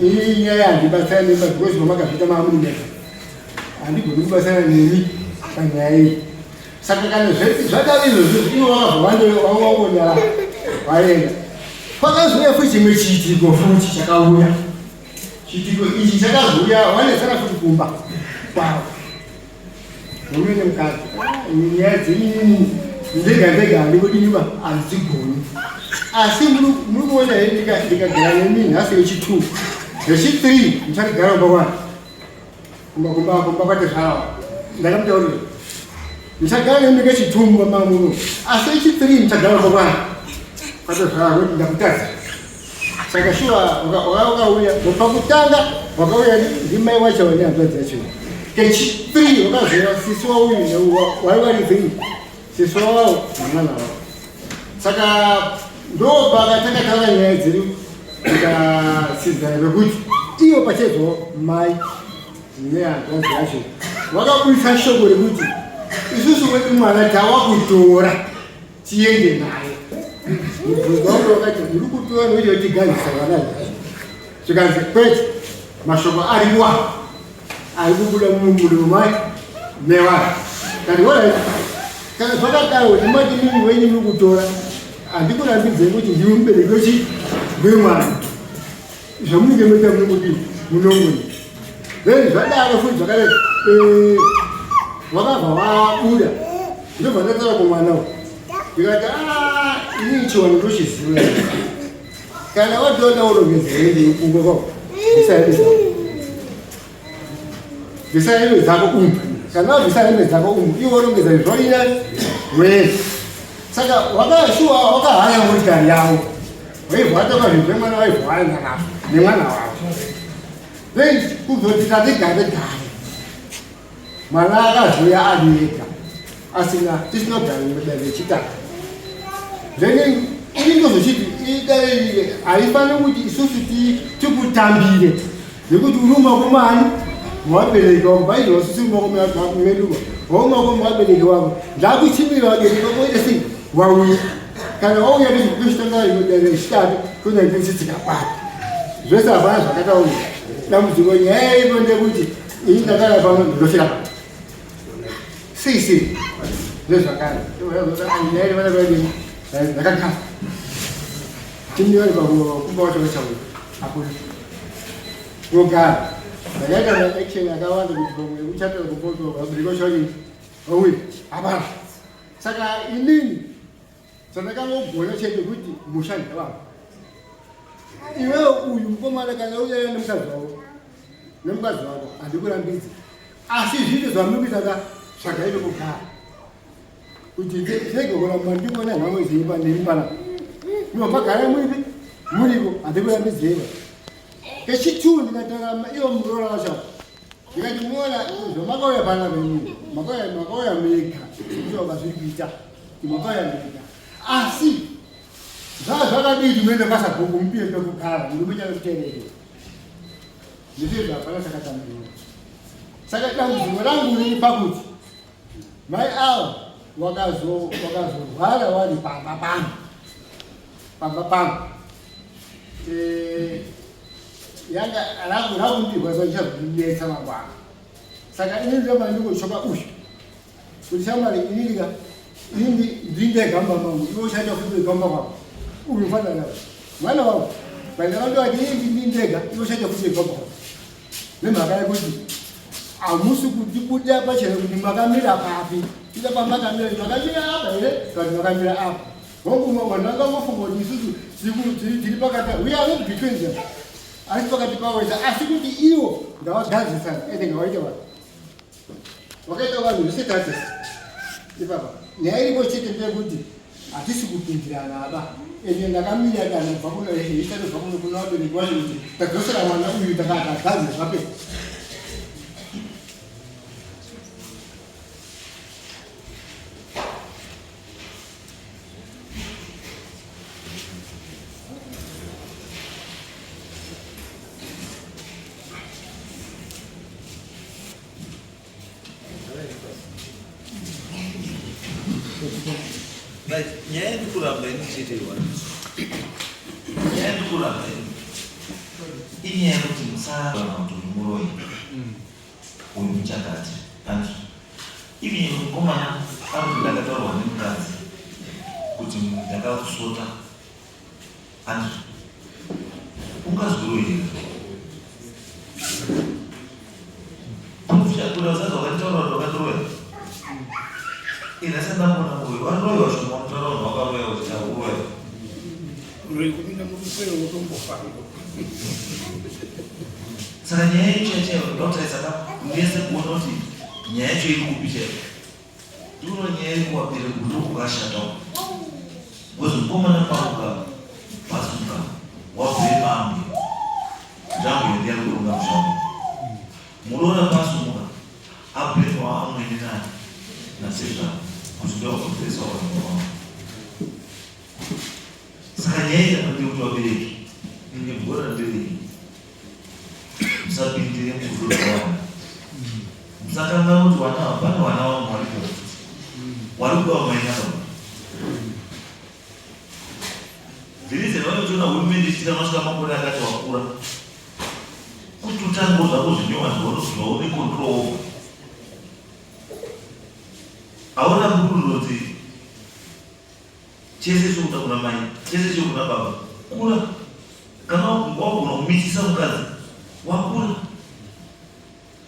Speaker 4: iyi nyaya, handibatsirani nemi because mamakazviita maamuri mega, handigoni kubatsirana nemi panyaya iyi. Saka kana zvadaro izvozvo, ivo vakabva vangonyara vaenda. Pakazouya futi chimwe chiitiko futi chakauya. Chiitiko ichi chakazouya, vanetsana futi kumba kwavo, murume nemukadzi. Nyaya dzenyini ndega ndega handingodiniba, handidzigoni. Asi muri kuona here, ndikagara nemi nhasi yechi2, yechi3 muchatigara kumba kwani, kumba kumba kumba kwatezvarawa. Ndakamutaurira, muchagara nemi kechi2 mumba mamuno, asi yechi3 muchagara kumba kwani kwatezvarawa, kuti ndakutadza. Saka shuwa wakauya pakutanga, wakauya ndimai wacho nehanzvadzi yacho. Kechi3 wakazoya sisi wauyu, wari vari three, sisi wavo nemwana wavo. Saka ndo pakatanga taura nyaya dzedu, tikasidzana pekuti ivo pachezvo mai nehanzvadzi yacho vakabudisa shoko rekuti isusu wedu mwana tawa kutora tiende naye. Mubvunzo wangu wakati, muri kutora nokuti tigadzisa vana? Zvikanzi kwete, mashoko ariwa. Ari kubuda mumuromo mai mevanhu. Kati alright, kana zvakadaro kuti mati mimi wenyu muri kutora, handikurambidzei kuti ndimi mubereki wechi wemwana. Zvamunenge moita muri kudii munongoni. Then zvadaro futi zvakadai wakabva wabuda ndobva ndataura kumwana uyu ndikati ah, ini chiwano ndochiziva kana watoda urongedza hembe yekumba kwako bvisa hembe dzako bvisa hembe dzako umu kana wabvisa hembe dzako umu iwe worongedza zvoina wee saka wakashuwa wakahaya motikari yavo waibva watoka zvinhu zvemwana waibva waenda nazvo nemwana wavo then kuzoti tati gare gare mwana akazouya ari ega asina tisina kugara mudare rechitatu then ini ndozochiti idare iri haifaniri kuti isusu tikutambire nekuti uri mumaoko maani mawabereki wako bhaizvo wasisi mumaoko meduwa waumaoko mawabereki wako ndakuchimira vabereki vako ite sei wauya kana wauya ndozvitanga dare rechitatu tonaikutsitsika kwapi zvese hapana zvakataurwa dambudziko nyaya iripo ndekuti ini ndakaya pano ndinofira pano sei sei ndezvakare ndakagara chimbivari pakumba wacho vachauya hakuna wogara ndakaita maaction akawanda kuti pamwe uchatara kupoto vabereki vacho vadini vauya hapana saka inini Chandakangogona chete kuti musha ndewavo. Iwewe uyu mukomana kana uyaya nemukadzi wavo nemukadzi wako handikurambidzi asi zviito zvamuri kuita ka tsvagai pekugara kuti tirege kuramba ndikuona nhamo dzenyu nemi panapa ivo magara muripi muriko handikurambidzeiva kechituu ndikataura ivo muroora wacho ndikati muona zvamakauya panapa imii makauya makauya mega ndizvo zviri kuita Makauya mega. Asi zvaa zvakadii kuti muende kwasabhuku mupiwe pekugara murume chave kuteerere. Ndizvo hapana chakatambirwa. Saka dambudziko rangu riri pakuti mai ava wakazorwara wari pamba pangu pamba pangu eh, yanga rangu rakundirwadza ndichazondinetsa mangwana saka ini ndobva ndingochoka uyu Kuti shamwari inini ka ini ndiri ndega mumba mangu iwe uchaita futi wega mumba kwako uyu mfana nawo mwana wangu pandakandovati ini ndiri ndega iwe uchaita futi wega mumba kwako nemhaka yekuti hamusi kutibuda pachena kuti makamira papi ita pamakamira makamira apa here kana kuti makamira apa hongu vanhu vangangofunga kuti isusu tiri pakati we are not between them asi pakati pavo asi kuti ivo ngavagadzisana ende ngavaite vanhu Wakaita vanhu zvese tatese ipapa. Nyaya iripo chete ndeyekuti hatisi kupindirana aba. Ende ndakamira danho kubva kuno ichatobva kuno kuna vabereki vacho kuti tadzosera mwana uyu takatagaze zvapera.
Speaker 3: Right, nyaya yandikuramba ini chete iwani. Nyaya yandikuramba ini. Inyaya yekuti musarana kuti uyu muroyi. Uyu muchakati. Hanti. Even mukomana anoti ndakataurwa nemukadzi kuti ndakakusota. Hanti. Ungazwi here? Kuda usazi wakanditaura kuti wakandiroya. Ina senda kuona muroyi. Wandiroyiwa zvimwe wanotaura vanhu vakaroya kuti takuroya.
Speaker 7: Muroyi kupinda murusero wotombofamba.
Speaker 3: Saka nyaya yacho chaiyo ndokutarisa ka mese kuona kuti nyaya yacho iri kupi chaiyo. Ndikuona nyaya iri kuvabereki ndokukashata uko. Because mukomana pamuka pasuka wabve pamwe. Ndambuya ndiye kuronga musha uno. Muroora pasumuka ablemewa amwene nani natezvara kuti ndovakonzeresa vanhu vavo. Saka nyaya iri apa ndeyekuti vabereki ine bhora nderei musapindire murudo rwavana musakanganwa kuti vana ava pane vana vamwe varipo vari kuda vamai nababa The reason why uchiona hurumende ichiita masvika makore akati wakura. kutangawo zvako zvinyowani zvaune control over. Hauna kundoti chese chokuda kuna mai, chese chokuna baba. Kura. Kana wagona kumitisa mukadzi, wakura.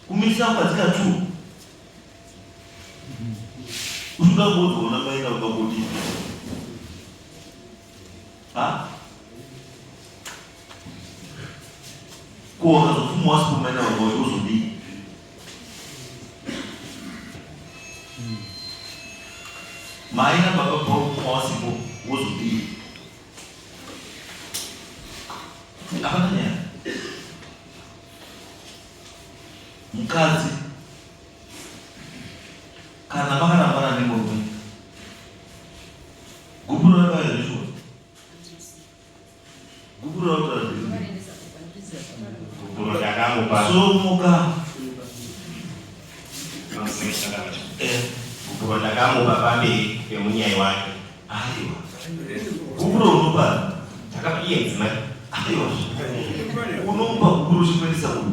Speaker 3: Kumitisa mukadzi katu. Usikuda kuudzwa kuna mai nababa kudii? Ha? Ko wakazopfuma wasipo mai nababa wacho uzodii? Mai nababa paupfuma wasipo wozodii? Hapana nyaya. Mukadzi kana makarambana nemurume gupuro rakauya zveshuwa gupuro rautaura
Speaker 2: Gupuro ndakamupa.
Speaker 3: Somuka.
Speaker 2: Gupuro ndakamupa pamberi pemunyai wake.
Speaker 3: Aiwa. Gupuro unopa.
Speaker 2: Ndakapa iye mudzimai.
Speaker 3: Aiwa. Unomupa gupuro uchikuendesa kupi?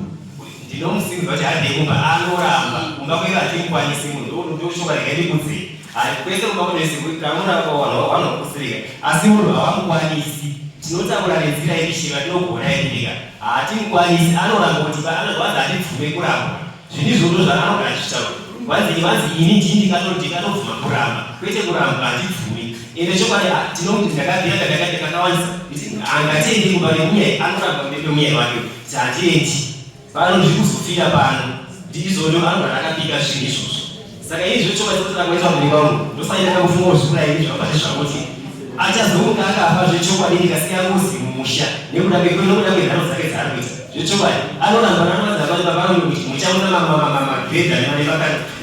Speaker 2: Ndinomusimudza kuti handei kumba anoramba. Kumba kwedu hatimukwanisi munhu ndoshoka regai ndikudzei. Hai kwese kumba kwedu kamuramba vanhu vanokusirika asi munhu havamukwanisi. Tinotaura nenzira yemishinga tinogona yenyika. Hatimukwanisi anoramba kuti vanzi hatibvume kurambwa. Zvinhu izvozvo zvaanogara achitaura. Vanzi vanzi ini ndini ndikatobvuma kuramba kwete kurambwa handibvumi. Ende chokwadi tinomuti ndakabvira ndakakaita kakawandisa kuti hangatiendi kumba nemunyai anoramba mberi kwemunyai wake kuti handiendi pano ndiri kuzofira pano ndizvozvo anogara akapika zvinhu izvozvo. Saka ini zvechokwadi kuti rangoitwa mberi kwangu ndosaina kakufunga zvikura ini zvabva ndezvakuti achazomuka akafa zvechokwadi ndikasiya ngozi mumusha nekuda nekuda kwenharo dzake dzaari kuita zvechokwadi anoramba ranoratidza baba vangu kuti muchaona magredha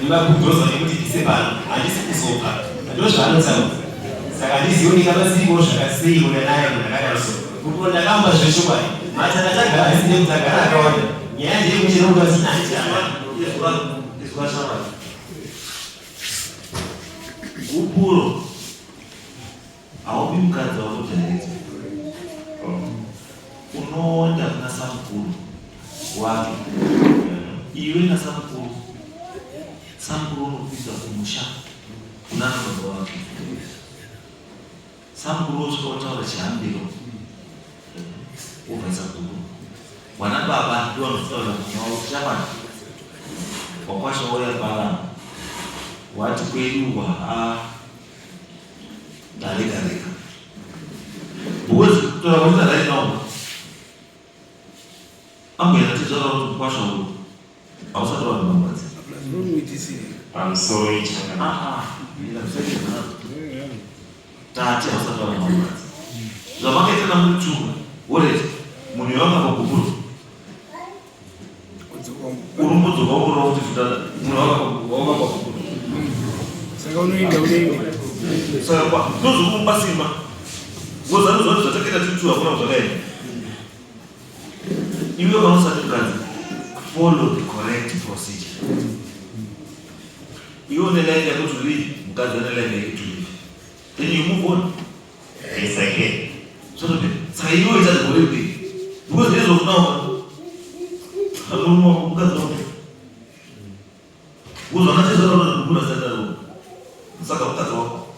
Speaker 2: nemabhudhoza nekuti ndise pano handisi kuzobva ndozvaanotaura saka handizivi ndingabatsirikawo zvakasei kuna naye munhu akadaro so kupo ndakamba zvechokwadi matana tagara hasi nekuti agara akawanda nyaya ndeyekuti nokuda kuti
Speaker 3: Izwa shamwari. Gupuro haupi mukadzi wako direct. Unoenda kuna samukuru wake. Iwe na samukuru. Samukuru unokuisa kumusha kuna baba wake. Samukuru wosvika wotaura chihambiro. Wobvaisa gupuro. Wana baba ndiwo vanozotaura mwana wavo shamwari. Wakwasha wauya pano wati kwedu waa dareka reka. Because kutaura kwaita right now ambuya natizvara kuti mukwasha uyu hausati wabhabhadza.
Speaker 2: Pamusoro
Speaker 3: ichana. Tati hausati wabhabhadza. Zvamakaita namuchunga woreti munhu yawakabva gupuro uri mudzoka wokurova kuti futa munhu wakabva gupuro.
Speaker 7: Saka unoenda unoenda.
Speaker 3: Saka ndozvokumba simba. Ngozano zvati zvatakaita tiri two hakuna zvakaenda. Iwe kana usati mukadzi follow the correct procedure. Iwe une life yako to live, mukadzi ane life yake to live. Then you move on.
Speaker 2: Yes, I can.
Speaker 3: Zvotopera. Saka iwe ita the correct thing. Because as of now, murume wako mukadzi wako. Uzwana chezvakaona kukura sataro. Saka mukadzi wako.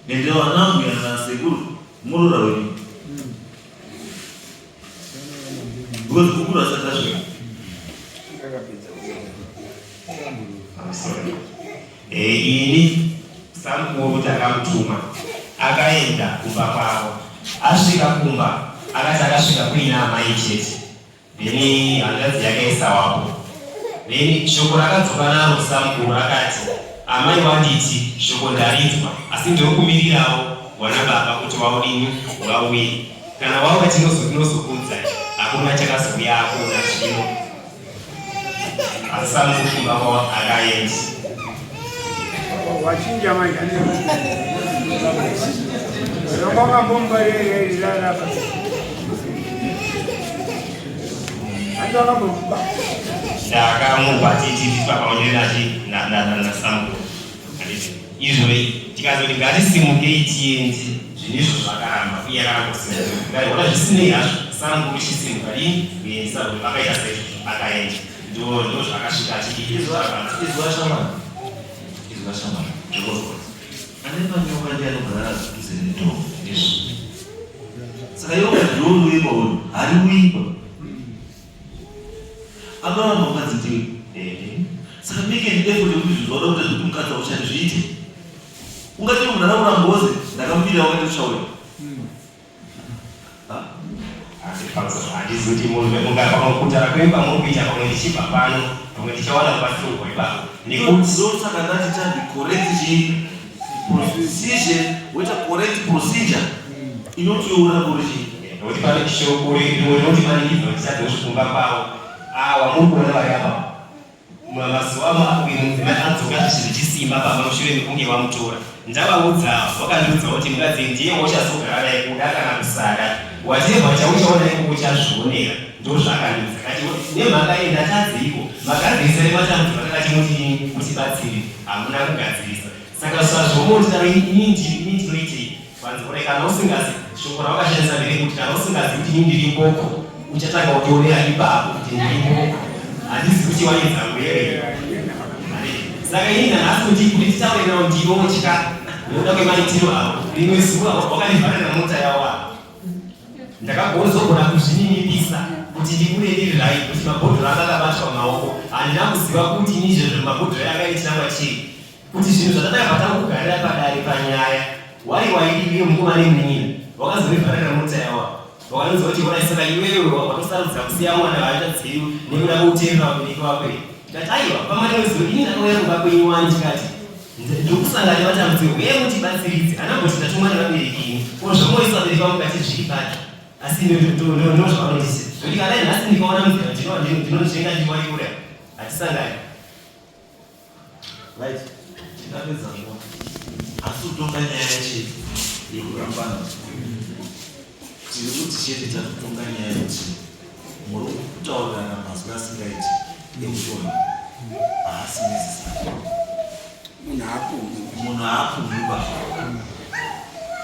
Speaker 3: Ende vanambuya nasekuru muroora wenyu. Because kukura asati asvika.
Speaker 2: Pamusoro. Ini samukuru takamutuma akaenda kumba kwavo asvika kumba akati akasvika kuina amai chete then hanzvadzi yake isawapo then shoko rakadzoka naro samukuru akati amai wanditi shoko ndarinzwa asi ndiri kumirirawo wana baba kuti waudini wauye kana wauya tinozokuudzai hakuna chakazouya hakuna zvino asi samukuru kumba kwavo akaendi
Speaker 7: Wachinja manje. Wakambombarererarapa. Andi wakambomupa.
Speaker 2: Ndakamupa titi pamwe nachi nasamukuru handiti izvo tikazoti ngatisimukei tiendi. Zvinhu izvozvo zvakaramba uye akaramba kusimuka. Ndikaona zvisinei hazvo sangu richisimuka rini kuendesa kuti vakaita saizvozvo akaenda. Ndo ndo zvakasvika achiti
Speaker 3: Izwa izwa shamwari. Izwa shamwari.
Speaker 2: Ndozvo.
Speaker 3: Ane manyoka ndiye anogara padhuze nedhoo.
Speaker 2: Ndizvo.
Speaker 3: Saka iwe ukati dhoo riuye kwauri, hariuyiba. Anoramba mukadzi ndiwe.
Speaker 2: Ehe.
Speaker 3: Saka make an effort yekuti zvinhu zvauda kuita zvekuti mukadzi auchati zviite. Ungati munhu araura ngozi ndakamubira wakaita kuchauya. Ha?
Speaker 2: Handizi kuti mungapamwe kutaura kwenyu kwamuri kuita pamwe ndichibva pano pamwe ndichawana kubatsirwa ipapo nekuti
Speaker 3: Ndosaka ndati tandi correct chii procedure woita correct procedure inotiura kuri chii
Speaker 2: Nokuti pane shoko rinotimanikidza kuti tisade kusvikumba kwavo. Awa muri kuona vari apa. Mazuva ano uyu mudzimai adzoka zvichisimba pamba mushure mekunge wamutora. Ndavaudza, wakandiudza kuti mukadzi ndiye wauchazogara naye kuda kana kusada. Whatever chauchaona ikoko uchazvionera. Ndozvaakandiudza. Kati nemhaka yei ndatadzeiko? Magadzirisa nematambudziko atakati muti mutibatsire. Hamuna kugadzirisa. Saka zvazvomotidaro ini ndinoitei? Vanzi ore kana usingazi shoko rawakashandisa nderekuti kana usingazi kuti ini ndiri mboko uchatanga kutionera ipapo kuti ndiri mboko handizi kuti waedza kurevei. Saka ini nanhasi kuti kuti titaure nawo ndinotya nekuda kwemaitiro avo. Rimwe zuva wakandivharira mota yavo apa. Ndakagozogona kuzvininipisa kuti ndibude ndiri right kuti mabhodhoro anga akabatwa mumaoko. Handina kuziva kuti ini izvezvo mabhodhoro aya akaitira kwachiri. Kuti zvinhu zvatakabva takugarira padare panyaya wai waidii mukoma nemunin'ina wakazorivharira mota yawa wakanonzwa kuti wai saka iwewe watosarudza kusiya mwana vaatadzeyu nekuda kwekuteerera vabereki vako here ndikati aiwa pamariwezivo ini ndakauya kumba kwenyu wani ndikati ndokusangana nematambudziko uye mutibatsiridze anamboti ndatumwa nevabereki ini ko zvamoisa vabereki vangu kati zviri papi asi ndozvavanondisi zvekuti kana nhasi ndikaona munzira ndinonzvenga ndiwaikura hatisangani.
Speaker 3: Right. Tingapedza nguva. Asi kutonga nyaya yachi yekurambana. Tiri kuti chete takutonga nyaya yekuti muri kutaurirana mazwi asingaiti ekushona haasi necessary.
Speaker 7: Munhu haapumwi.
Speaker 3: Munhu haapumwi ba.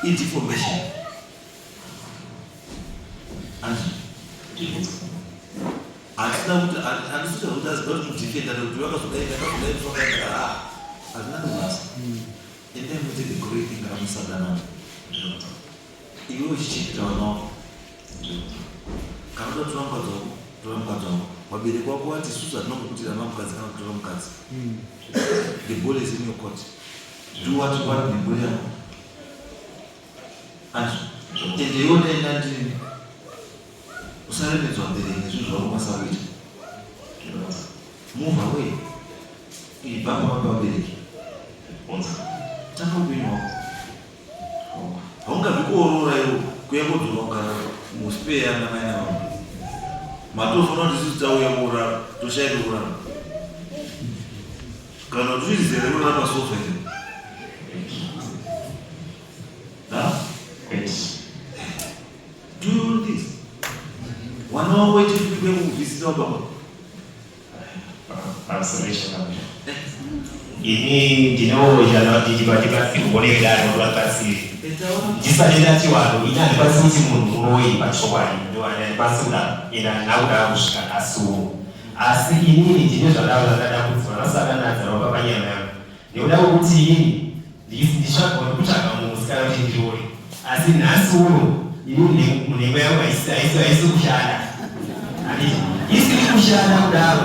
Speaker 3: Idefamation. Hatina kuti handisi kuti aziva kuti mudefenda nekuti vakazodai ndakazodai ndakazodai ah hazvina nebasa. Endai muite the great thing kana musadanana. Iwe uchichengeta vana vako. Kana uda kutora mukadzi wako, tora mukadzi wako. Vabereki vako vati isusu hatina kukuti ramba mukadzi kana kutora mukadzi. The ball is in your court. Do what you want nemhuri yako. Andrew, ende iwe ndaenda ndini usaremedzwa vabereki nezvinhu zvaunokwanisa kuita. Move away. Ibva pamba pevabereki. Tanga upenyu hwako. Haungabvi kuoroora iwe kuya kodzoka kugara muspare yana mai nababa. Matofanira kuti isusu tauya kuorara toshaya pekurara. Kana kuti uizere kurara pasofa here? Ha? Do all this. Wana wako waite futi kuya kukuvhizita baba.
Speaker 2: Ini ndinoshanda kuti tibatsirwe nedare kuti vabatsire. Ndisati ndati vanhu ini handikwanisi kuti munhu muroyi pachokwadi handikwanisi kudaro ende handina kudaro kusvika nhasi uno. Asi inini ndine zvadaro zvandada kudzwa vasakanadza ropa panyama yangu nekuda kwekuti inini ndikutsvaga musikana kuti ndiroore asi nhasi uno inini nhengo yangu haisi kushanda handiti isiri kushanda kudaro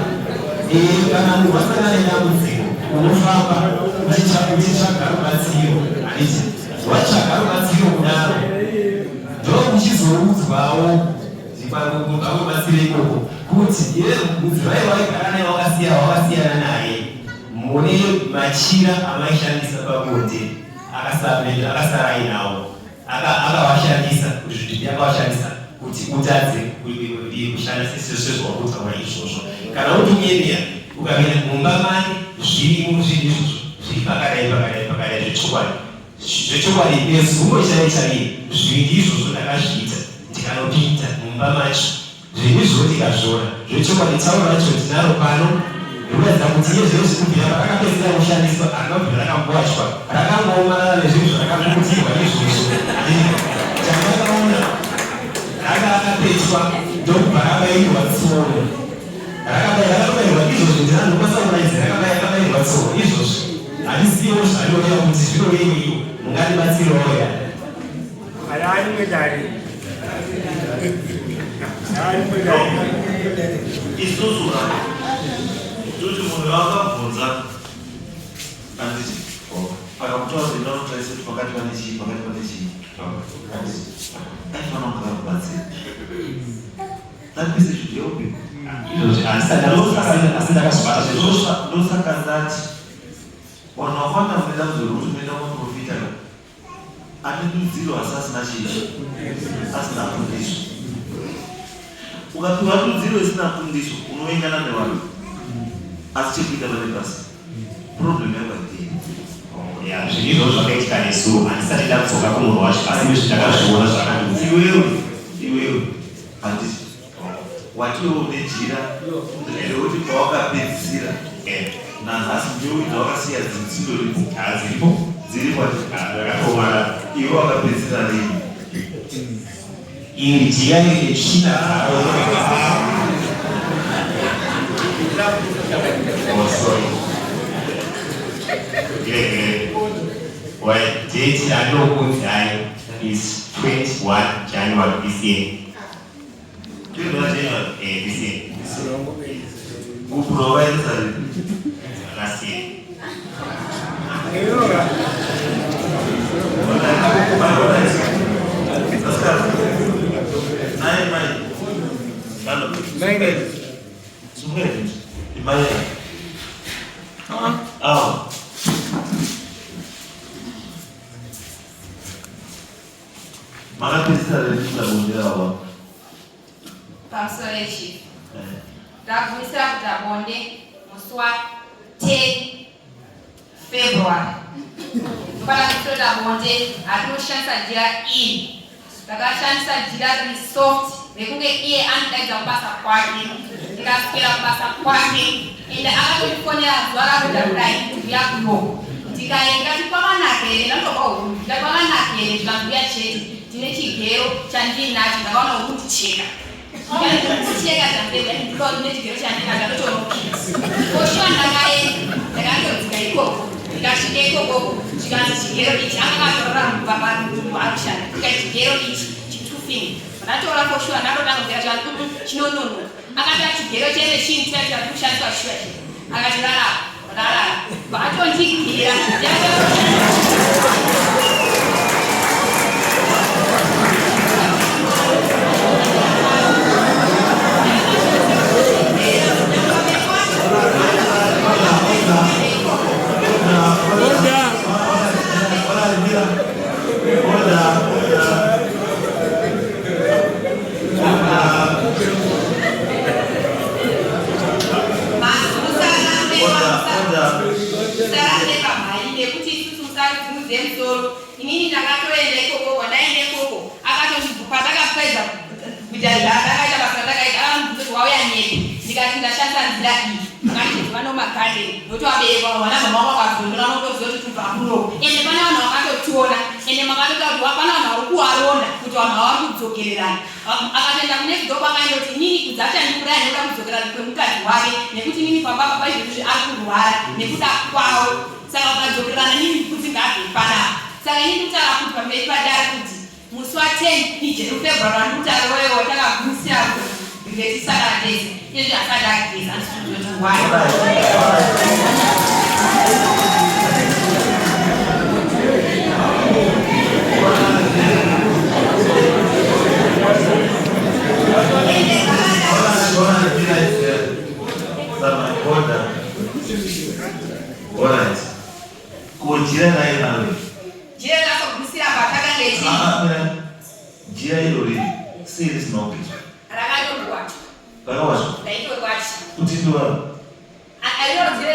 Speaker 2: kana munhu wasangana nedambudziko unofamba uchitsvaga rubatsiro handiti watsvaga rubatsiro kudaro ndokuchizoudzwawo kubva kubatsiro ikoko kuti iwe mudzimai waigara naye wakasiya wakasiyana naye mune machira amaishandisa pabonde akasara ainawo akawashandisa kuti zvidhibhi akawashandisa kuti utadze kushanda sezvawakutaura izvozvo kana uri kunyemera ukamira mumba make zvirimo zvinhu izvozvo zviri pakadai pakadai pakadai zvechokwadi zvechokwadi nezuvo chaiyo chaiye zvinhu izvozvo ndakazviita ndikanopinda mumba macho zvinhu izvozvo ndikazviona zvechokwadi tauro racho ndinaro pano rinoratidza kuti iye zvino kubvira parakapedzisira kushandiswa harina kubvira rakamboachwa rakangoomarara nezvinhu zvarakapukutirwa izvozvo. Rakapetwa ndokubva rabairwa tsono. Rakatobairwa izvozvo, ndinokwanisa kuraidza. Rakabairwa tsono izvozvo. Handiziviwo zvanoreva kuti zvinoreveiwo. Mungandibatsirawo ya?
Speaker 8: Rimwe dare. Rimwe dare.
Speaker 3: Isusu ka toti munhu wakabvunza, handiti? Akamutora kuti ndinotarise kuti pakati pane chii, pakati pane chii, handiti? Aifanira kunge akakubatsira. That message should help you.
Speaker 2: Izvozvi handisati, asi ndakazvibata zvezvozvo.
Speaker 3: Ndosaka ndati vanhu vakawanda mune dambudziko rekuti unoenda kumaprofita ka ane dudziro asi asina chii, asina fundiso. Ukapiwa dudziro isina fundiso, unovengana nevanhu, asi chekuita pane pasi problem yako haiperi.
Speaker 2: Ya, zvinhu izvozvo zvakaitika nesu. Handisati ndadzoka kumunhu wacho, asi izvi ndakazviona zvakandiudza.
Speaker 3: Iwewe, handiti watiwo une jira rekuti pawakapedzisira nanhasi mbeu dzawakasiya dzindoripo?
Speaker 2: Dziripo.
Speaker 3: Dziripo?
Speaker 2: Ndakatoona.
Speaker 3: Iwe wakapedzisira rini?
Speaker 2: Iri jira iri rechina dzaro. Oh, sorry. Yeah. Well, date yandinokuudzai is 21 January this year.
Speaker 3: 21 January?
Speaker 2: Eh, this year.
Speaker 3: Gupuro wakaendesa rini?
Speaker 2: Last year.
Speaker 8: Ayo.
Speaker 3: Nai mai. Halo.
Speaker 8: Nine.
Speaker 3: Sungai. Imaya. Aw. Makapedzisira rini kuita wa?
Speaker 1: Pamusoro yechief, tagumisira kuita bonde musi wa10 February. Topana kutoita bonde, hatinoshandisa jira iri. Takashandisa jira riri soft rekunge iye anodaidza kubasa kwake. Ndikaswera kubasa kwake, ende akatondifonera zuva rakuita kudai kuti uya kunoko. Ndikaenda, ndikati kwakanaka here? Ndanotobva huru. Ndikati kwakanaka here? Zvikanzi chete ndine chigero chandinacho. Ndakaona hukundicheka, kucheka ndine chigero chandinacho, ndotonoki koshuwa. Ndakaenda, ndakandodzika ikoko, ndikasvika ikokoko, zvikanzi chigero ichi. Anga akatorora parushanda. Ndikati chigero ichi chitufinga. Ndatora koshuwa, ndatotanga kugera, zvikanzi chinononoka. Akati chigero chene chini chiya chari kushandiswa shuwa chi. Akati rara rara, vatondigira.
Speaker 8: Order.
Speaker 3: Order, order. Order, order.
Speaker 1: Musarambe pamhai nekuti isusu musadzimudze musoro. Inini ndakatoenda ikoko. Kwandaenda ikoko, akatondibva patakapedza kuita zvandakaita, basa randakaita, akandibvunza kuti wauya nepi. Ndikati ndashandisa nzira iyi. Akati vano magadheni nokuti vabereki vana mama vangu vakazondora unotoziva kuti tubva kunoko. Ende pane vanhu vakatotiona, ende makatotaura kuti pane vanhu vari kuvaronda kuti vanhu havari kudzokererana. Akatoenda kune kudhoko, akaenda kuti inini kudza achandiuraya nekuda kudzokerana kwemukadzi wake, nekuti inini pamba papa izvozvi ari kurwara nekuda kwavo, saka vakadzokerana nini kuti ngabve panapa. Saka inini ndikutaura kuti pamberi padare kuti musi wa10 February wandikutaura wewo takagumisira kuti tisakatese izvi asati ageza, handisitoti why.
Speaker 3: Order, order. Alright. Ko jira naye nawe?
Speaker 1: Jira rakagumisira patakanga ichi.
Speaker 3: Ah, ah, jira iro riri sei risina kupetwa?
Speaker 1: Rakatorwacho.
Speaker 3: Rakawachwa?
Speaker 1: Ndaitorwachi.
Speaker 3: Kuti ndovaro?
Speaker 1: Airo jira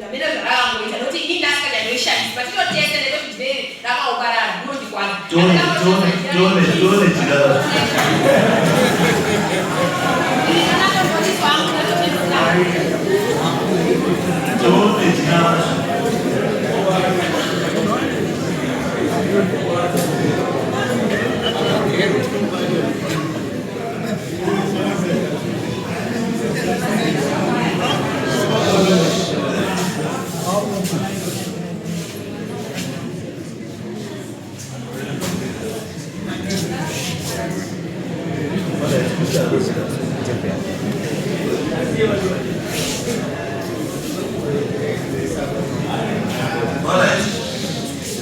Speaker 1: ramene zvarakangoita nokuti ini ndasikajandoishandisi patitotese ndetoti jira iri rakaokarara rinondikwana.
Speaker 3: Tione, tione, tione, tione jira racho.
Speaker 1: Ndakatombodiswa hangu, ndatotoisa.
Speaker 3: Tione jira racho. Alright.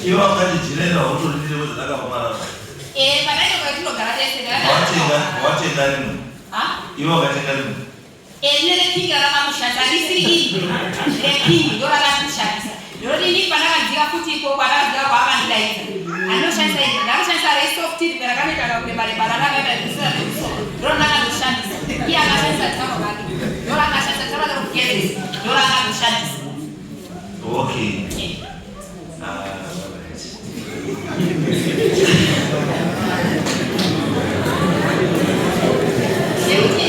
Speaker 3: Iwe wakati jira hautorindire wezi rakaomarara.
Speaker 1: Eh, padaito kwatinogara tese.
Speaker 3: Watenga, watenga rimwe.
Speaker 1: Ha?
Speaker 3: Iwe wakatenga rimwe.
Speaker 1: Ine repingi rakamushandisa risiri iri repingi ndo rakamushandisa ndinoti inini pandakadzika futi ikoko andakadzika kwaakandidaidza andinoshandisa iri ndakashandisa resoft rimwe rakanoita kakurebareba rarakaita risira rekuso ndo randakandoshandisa iye akashandisa tauro rake ndo rakashandisa tauro rake rekugezesa ndo rakandoshandisa.
Speaker 3: Okay. Ah, alright.
Speaker 1: Nekuti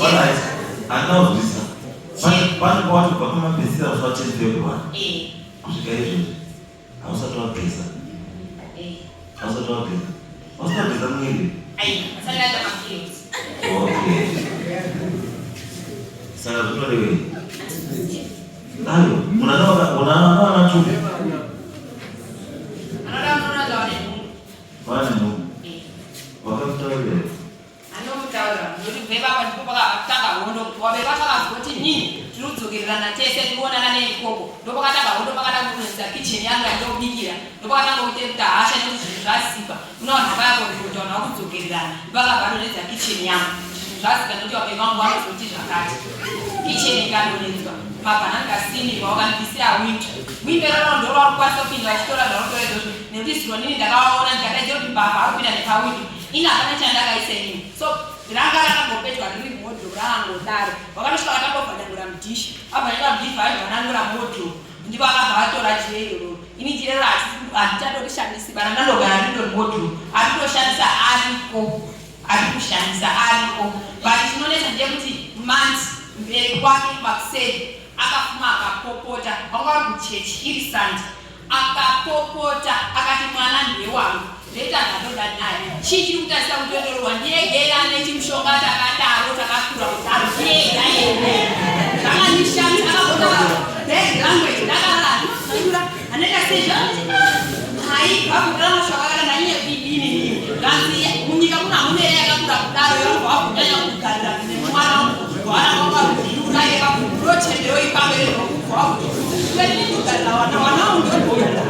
Speaker 3: Alright. Handina kuzwisisa. Pane pawatobva pamapedzisira musi wa 10 February kusvika izvozvi hausati wageza. Hausati wageza. Hausati wageza mwiri.
Speaker 1: Ai, asati aita maperiods.
Speaker 3: Okay. Saka zvinorevei? Ayo, munhu anowana tu.
Speaker 1: Anoda munoona zvaone nhumbu.
Speaker 3: Vane nhumbu. Wakamutaurira.
Speaker 1: Anomutaura nokuti kubva ipapa ndipo pakatanga hondo. Wave vacho akazwa kuti nini tiri kudzokererana tese tiri kuonana neikoko, ndopakatanga hondo. Pakatanga kunetsa kitchen yangu yandobikira, ndopakatanga kuita hasha nekuti zvinhu zvasipa una vanhu vakaya kuti vanhu vakudzokererana. Ndopakabva adonedza kitchen yangu, zvinhu zvasika nekuti vabereki vangu vanozoti zvakati kitchen ikadonedzwa, mabhananga asimirwa, wakandibvisira windo. Windo iroro ndo varikukwanisa kupinda vachitora zvavanotora izvozvo, nekuti zuro nini ndakavaona ndikadaidzira kuti mbavha ari kupinda nepawindo. Ini hapana chandakaisa inini, so ranga rakangopetwa riri muwardrobe rakangodaro. Vakatosvika vakatobvanyangura mudhishi, vabvanyangura mudhishi, vaibvanangura muwardrobe, ndipo vakabva vatora jira iroro. Ini jira iroro handichatorishandisi bana, ndandogara rindori muwardrobe, aritoshandisa ariko, ari kushandisa ariko. But chinonetsa ndeyekuti manti mberi kwake makuseri akafuma akapopota, vanga vari kuchechi iri Sunday, akapopota akati mwana ndewangu, ndoita zvandoda naye. Chii chiri kutarisa kutotorwa ndiyegera nechimushonga takadaro takakura kudaro ndiyega ere? Zvakandishamisa, akapota bad language, ndakarara ndinoura anoita sei haibva kudara mashoko akada nanyanya kuidini nini zvanzi munyika muno hamuna here yakakura kudaro yonobva wakunyanya kugarira nemwana wana wakaurayeka ndochembero ipapo irokubva wakugarira wana wana wangu ndogarira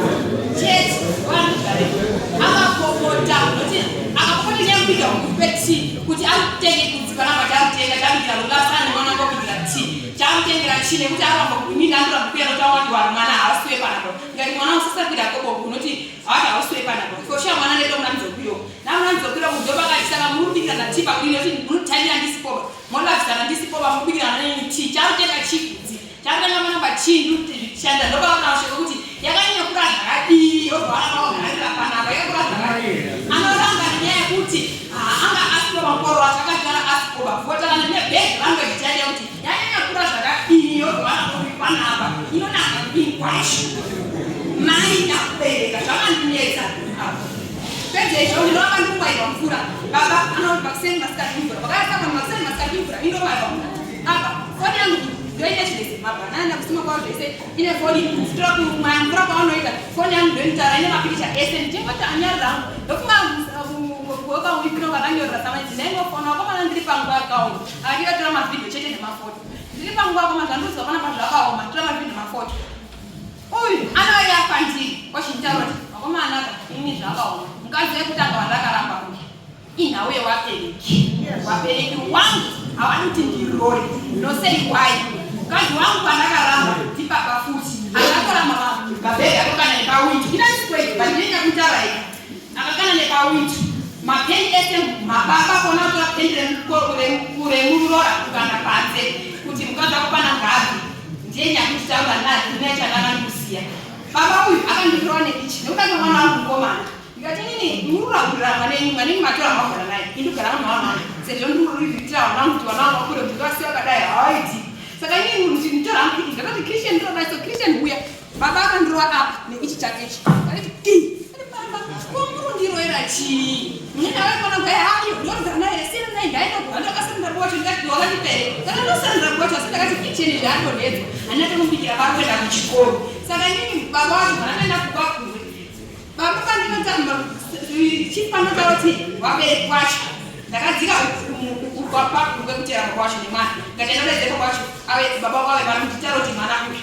Speaker 1: chete wanogarira. Akapopota noti akapopota nyaya kupe tii kuti arikutenge kunzi panapa chakutenga chabikira rulasana nemwana wangu wabikira tii chamutengera chii nekuti aramba inini andoramba kuya noti awati wari mwana haasuwe panapa. Ndikati mwana usasakwira kobo kunoti hawati hausuwe panapa kosha mwana nedo muna mudzokwiro namuna mudzokwiro mudobakati. Saka murikubikirana tii pakudini nekuti munotaimira ndisipoba molavisana ndisipoba murikubikirana neni tii chakutenga chii kunzi chakutenga manamba chii ndikushanda ndopakaona shoko kuti yakanyanya kura zvakadii yobva vana panapa yakura zvakadii. Anoramba nenyaya yekuti anga asikoba mukoro wacho akagara asikoba votana nebad language chaiya kuti yanyanya kura zvakadii yobva vana panapa inonaka kudini kwacho mai nyakubereka zvakandinetsa. Pedza izvo ndinoramba ndikumairwa mvura. Baba anoti makuseni masikati mvura vakayasaka makuseni masikati mvura inomairwa apa foni yangu ndoine zvese mabhanana kusima kwavo zvese ine foni kutora kumwaya mvura kwaunoita foni yangu ndoinotara ine mapikicha ese ndichingoti anyarira hangu ndofuma wekaunipino kakanyorera samaidzi ndaingofona wakomana ndiri panguva yakaoma akati tora mavhidhio chete nemafoto ndiri panguva yakoma zvandiudzwa panapa zvakaoma tora mavhidhio nemafoto. Uyu anouya kwandiri wachinditaura kuti vakomanaka inini zvakaoma mukadzi wekutanga wandakaramba uyu inhau yevabereki, vabereki wangu havadi kuti ndirore nosei wai mukadzi wangu pandakaramba ndibaba futi akatora mabhegi akakana nepawindo inasikwei but ndinoita kutaura ika akakana nepawindo mapeni ese mababa kona kutora peni remurora kukanda panze kuti mukadzi akupana ngavi ndiye nyakutitaura naye ndine chandakandikusiya. Baba uyu akanditora neichi nekuda kwemwana wangu mukomana. Ndikati inini mururakurira mwanenyu mwanenyu matora magara naye indigara mwana wangu sezvo ndiriritira vana vangu kuti vana vangu vakure kuti vasiya vakadai havaiti. Saka inini kuti nditora hangu ndakati Christian ndinoda so Christian uya baba akandirova apa neichi chake ichi akati ki baba komurundiroera chii munini akaona kuti hayo ndorigara naye siyana naye ndaitogara ndakasandira kwacho ndikati wakandipere saka ndosandira kwacho asi ndakati kitchen zvaadonhedzwa handina tonomubikira vari kuenda kuchikoro. Saka inini baba wacho vanakaenda kukwakure baba pandinotamba chipanotaura kuti vabereki wacho ndakadzika Kwekutera kwacho nemwana ngatienda kudaidzeko kwacho ave baba wavo ave vari kutitaura kuti mwana uyu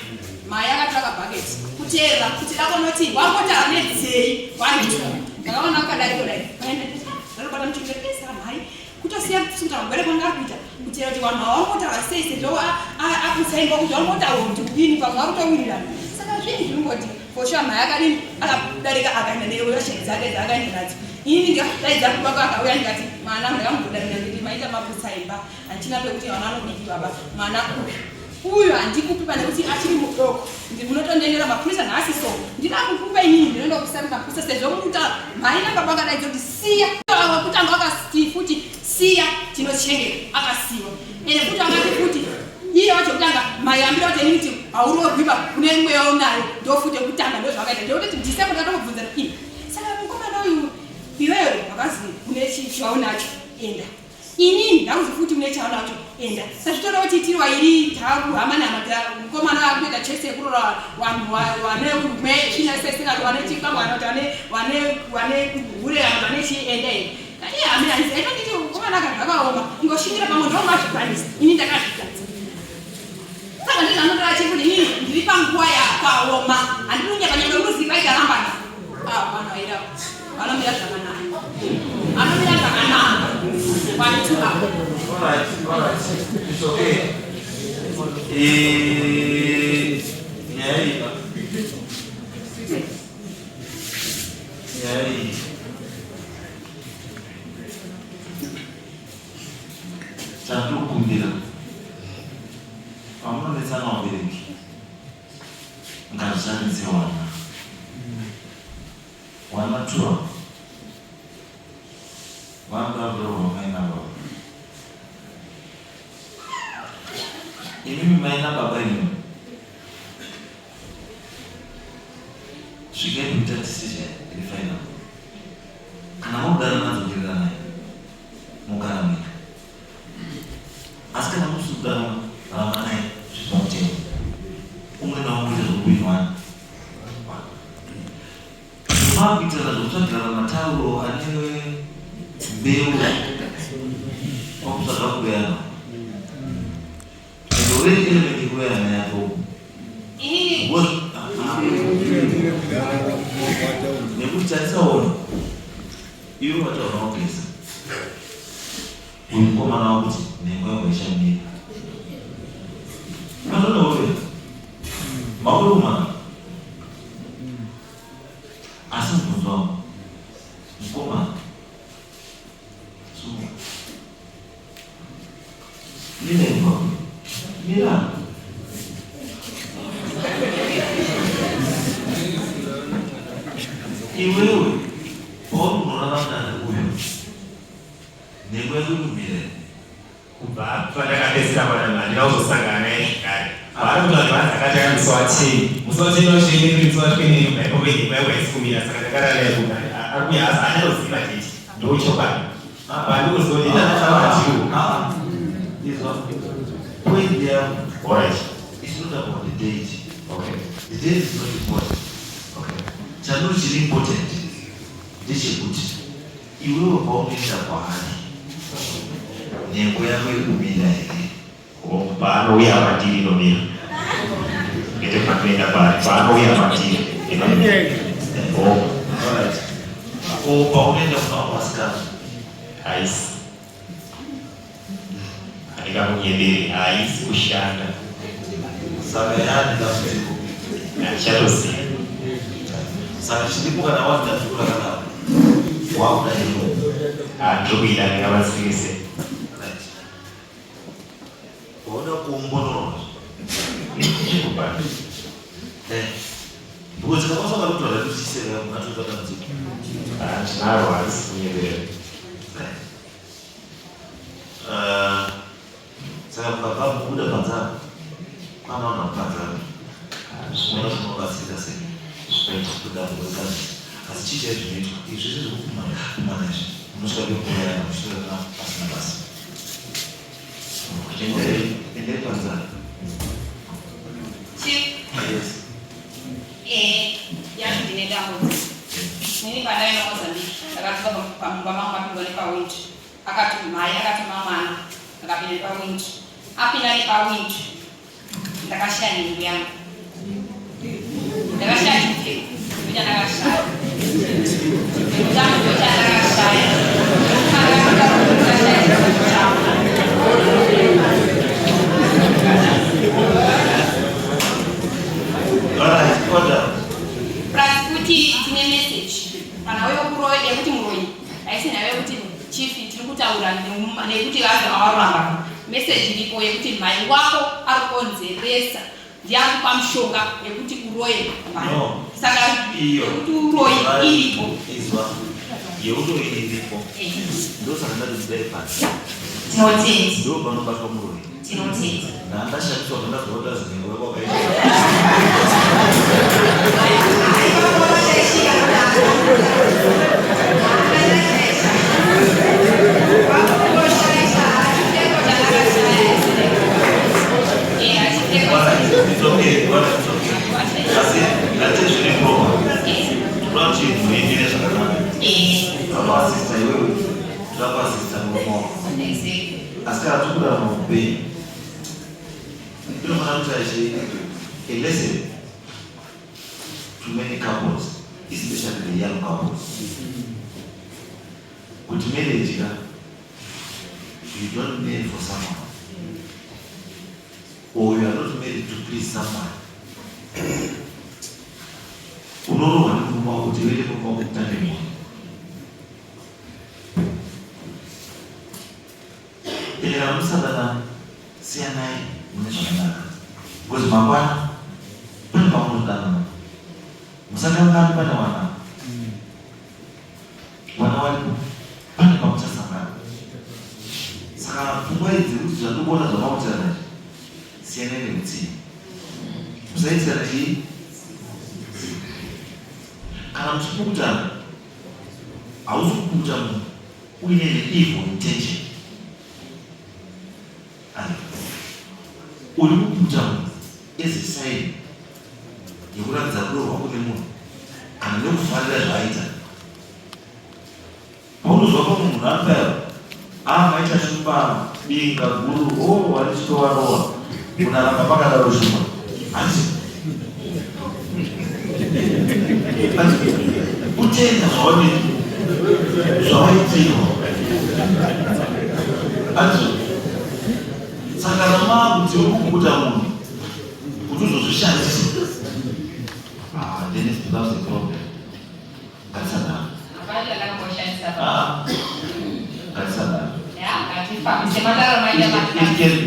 Speaker 1: mai akatora kabhaketi kuteerera kuti dakonoti wangotaura nedzei vanhu ndakaona akadai kudai vanobata muchingekesa mhai kutosiya kusunga mugwere kwanga ari kuita kuteera kuti vanhu ava vangotaura sei sezvo akusaimba kuti vangotaura kuti kudini pamwe vari kutowirirana. Saka zvinhu zvinongoti for sure mhai akadini akadarika akaenda nerelation dzake dzaakaenda nadzo. Ini ndikadaidza baba akauya ndikati mwana ndakamugodarira nditi maita maputsa imba handichina pekuti vana vanodiki baba mwana uyu uyu handikupi pane kuti achiri mudoko munotondiendera mapurisa nhasi so ndida kukupa inini ndinoenda kusari mapurisa sezvo mukuta mhai nababa akadaidza kuti siya kutanga akati futi siya tinochengeta akasiwa ende futi akati futi iye wacho kutanga mayambiro acho inini kuti haurorwiba une mweya unayo ndofuti yekutanga ndozvakaita ndekuti ndisembo ndakatongobvunza i saka mukomana uyu iwewe wakazi une chaunacho enda inini ndakuzi futi une chaunacho enda sazvitoda kuti tiri wairi takuhama nehama mukomana akutoita chese yekurora vanhu vane urume svina sesingati vane chikamwana kuti vane vane hure vane chii enda enda iye hamina aitonditi mukomana akazvakaoma ingoshingira pamwe ndomazvikwanisa ini ndakazvitadza saka ndizvanotora chekuti inini ndiri panguva yakaoma handiri kunyepa nyangwe unoziva ikarambana vanhu vaida vanomira zvakanaka vanomira zvakanaka vanhu two ava.
Speaker 3: All right. It's okay. Nyaya iyi nyaya iyi chandinokumbira pamunonetsana vabereki ngazvishandise wana wana tua vanoda kutorwa mai nababa. Imimi mai nababa imimi svikai kuita decision iri final. Kana mokudana nadzokereranai mogara mega, asi kana musi kudanana rambanai zviri pamutemo, umwe naumwe ita zvokuinwana makuitirana zvokutsvagirana matauro ane mbeu kwakutsvaga kuyana and already element yekuyana yako.
Speaker 1: Inini
Speaker 3: Nekuti tatisaona iwe wataura wageza uyu mukomana wakuti nhengo yako ichamira matonaure makurumana, asi mubvunzo wangu, mukomana, sumuka mira ipapo, mira. Iwewe pauri unorarama neuyu nhengo yako ikumira.
Speaker 2: Kubva pandakapedzisira kuona, handina kuzosangana naye zvekare. Paari kutaura kuti vanzi akatanga musi wa10, musi wa10 wacho inini musi wa20 kubva ipapo nhengo yangu haisi kumira. Saka ndakarara naye kuda ari kuya asi handatoziva date ndochokwadi pandikuziva kuti ndakataura
Speaker 3: Izwa point yangu.
Speaker 2: Alright.
Speaker 3: It's not about the date. The date is not important. Chandiri chiri important ndechekuti iwewe paunoenda kwaari nhengo yako iri kumira here?
Speaker 2: Paanouya kwandiri inomira, kwete panoenda kwaari. Paanouya kwandiri inomira. Oh.
Speaker 3: Alright. Ko paunoenda kuna vasikana?
Speaker 2: Haisi, handingamunyeberi, haisi kushanda.
Speaker 3: Saka yaani dambudziko?
Speaker 2: Handichatoziva.
Speaker 3: Saka chiripo, kana wati dambudziko rakadaro wakuda iwe.
Speaker 2: Handiri kuida, ndingabatsirise.
Speaker 3: Right, wakuda kuongororwa.
Speaker 2: Kubva
Speaker 3: Because tikakwanisa kutaura kuti atoita dambudziko.
Speaker 2: Handinaro, handisi kunyebera.
Speaker 3: Saka mukabva mubuda panze apo, kwana vanhu vari panze apo unoona zvinobatsirika sei kudambudziko. Asi chii chaizvo zvinoitwa izvi zvese zvekukumana kumana izvi, munosvika pekuurayana muchitorana pasina basa. Endai panze apo.
Speaker 1: Chief.
Speaker 3: Yes.
Speaker 1: Yacho ndine dambudziko. Nini pandaenda Mozambique ndakasvika pamumba mangu mapindwa nepawindi akati mhai akatuma mwana. nepawindo. Apinda nepawindo ndakashaya nhengo yangu. Ndakashaya chipfeko ndochandakashaya. Chipfeko changu ndochandakashaya. Ndakashaya chipfeko changu.
Speaker 3: Alright, order.
Speaker 1: Plus kuti tine message kana wekuroyi yekuti muroyi haisi nyaya yekuti chief tiri kutaura nekuti vanhu avaramba message iripo yekuti mhai wako ari kukonzeresa ndiye akupa mushonga yekuti uroye vanhu.
Speaker 3: No.
Speaker 1: Saka
Speaker 3: Iyo.
Speaker 1: yekuti uroyi iripo.
Speaker 3: Izwa. Yeuroyi iripo.
Speaker 1: Eh,
Speaker 3: Ndosaka ndati ndidai pasi.
Speaker 1: Tinotenda.
Speaker 3: Ndo panobatwa muroyi.
Speaker 1: Tinotenda.
Speaker 3: Ndandashandiswa ndandazwa kuti zinhengo kwakaita. Alright, it's okay. Alright, it's okay. Asi ngati zviri proper. Toda kuti muendere zvakanaka. Toda kuasista iwewe. Toda kuasista murume wako. Asi kana tiri kurarama upenyu, inofanira kuti achi a lesson to many couples, especially the young couples. Kuti marriage ka, you don't marry for someone. Or you are not married to please someone. Unorohwa nemurume wako kuti uende murume wako kutange mwana. Ende kana musadana siyanai mune zvakanaka. Because mangwana pane pamunodanana. Musakangani pane wana. Vana varipo pane pamuchasangana. Saka pfungwa idzi dzekuti zvandikuona zvamakutirana izvi siyanai neutsinye. Musaitirana chii? Kana muchipukutana hausi kupukuta munhu uine an evil intention. Aiwa. Uri kupukuta munhu as a sign yekuratidza rudo rwako nemunhu kana nekufarira zvaaita. Paunozwa pamwe munhu anotaura ah maita shumba binga guru oh warichitovarowa munaramba pakadaro shumba hanzi hanzi kutenda zvawadii zvawaitirwa hanzi saka kana maakuti uri kukuta munhu kuti uzozvishandisa ah then it becomes a problem. Ngatisadaro. Ah, ngatisadaro.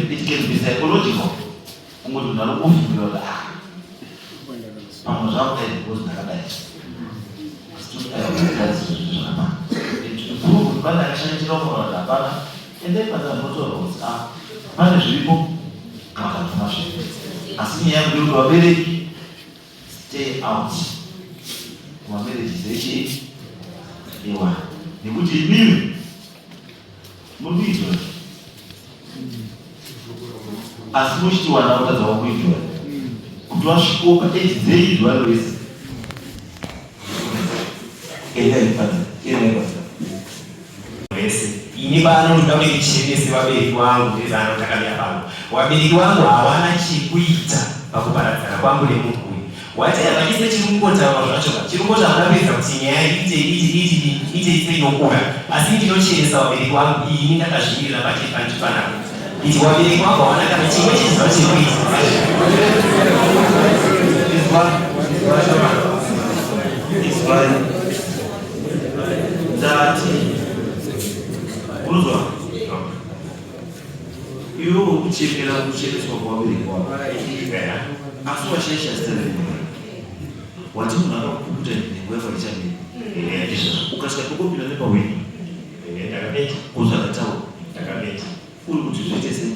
Speaker 3: It can be psychological. Kungoti munhu anokufungira kuti ah, pamwe zvakudai because ndakadai. Asi todai zvinhu zvakanaka. Prove kuti pane akashandira unoona kuti hapana. Endai panzira munotaura kuti ah, pane zviripo kana kuti hapana zviripo. Asi nyaya yangu ndeyekuti vabereki stay out kumamarriages echii ewa nekuti imimi muri kuenjoya asi muchiti wana utadza wakuenjoya kuti wasvikopa age dzenyu zuva rese endai panze endai panze.
Speaker 2: Vese ini pano ndoda kuti ndichenese vabereki vangu ndezano takamira pano. Vabereki vangu hawana chekuita pakuparadzana kwangu nemunhu uyu. Whatever chese chiri kungotaurwa zvacho ka chiri kungotaurwa kuda kuedza kuti nyaya iite iti iti ite ite inokura. Asi ndinochenesa vabereki vangu ini ndakazvimirira pachipanji panapa. Iti vabereki vangu hawana kana chimwe chinhu chekuita.
Speaker 3: Izwa, izwa, ndati unozwa iwe uri kuchemera kucheneswa kwavabereki wako asi washaisha zita remunhu wati munhu akakupukuta nhengo yako haichamiri ukasvika pekupinda nepahwindo kuzvakataura uri kuti zviite sei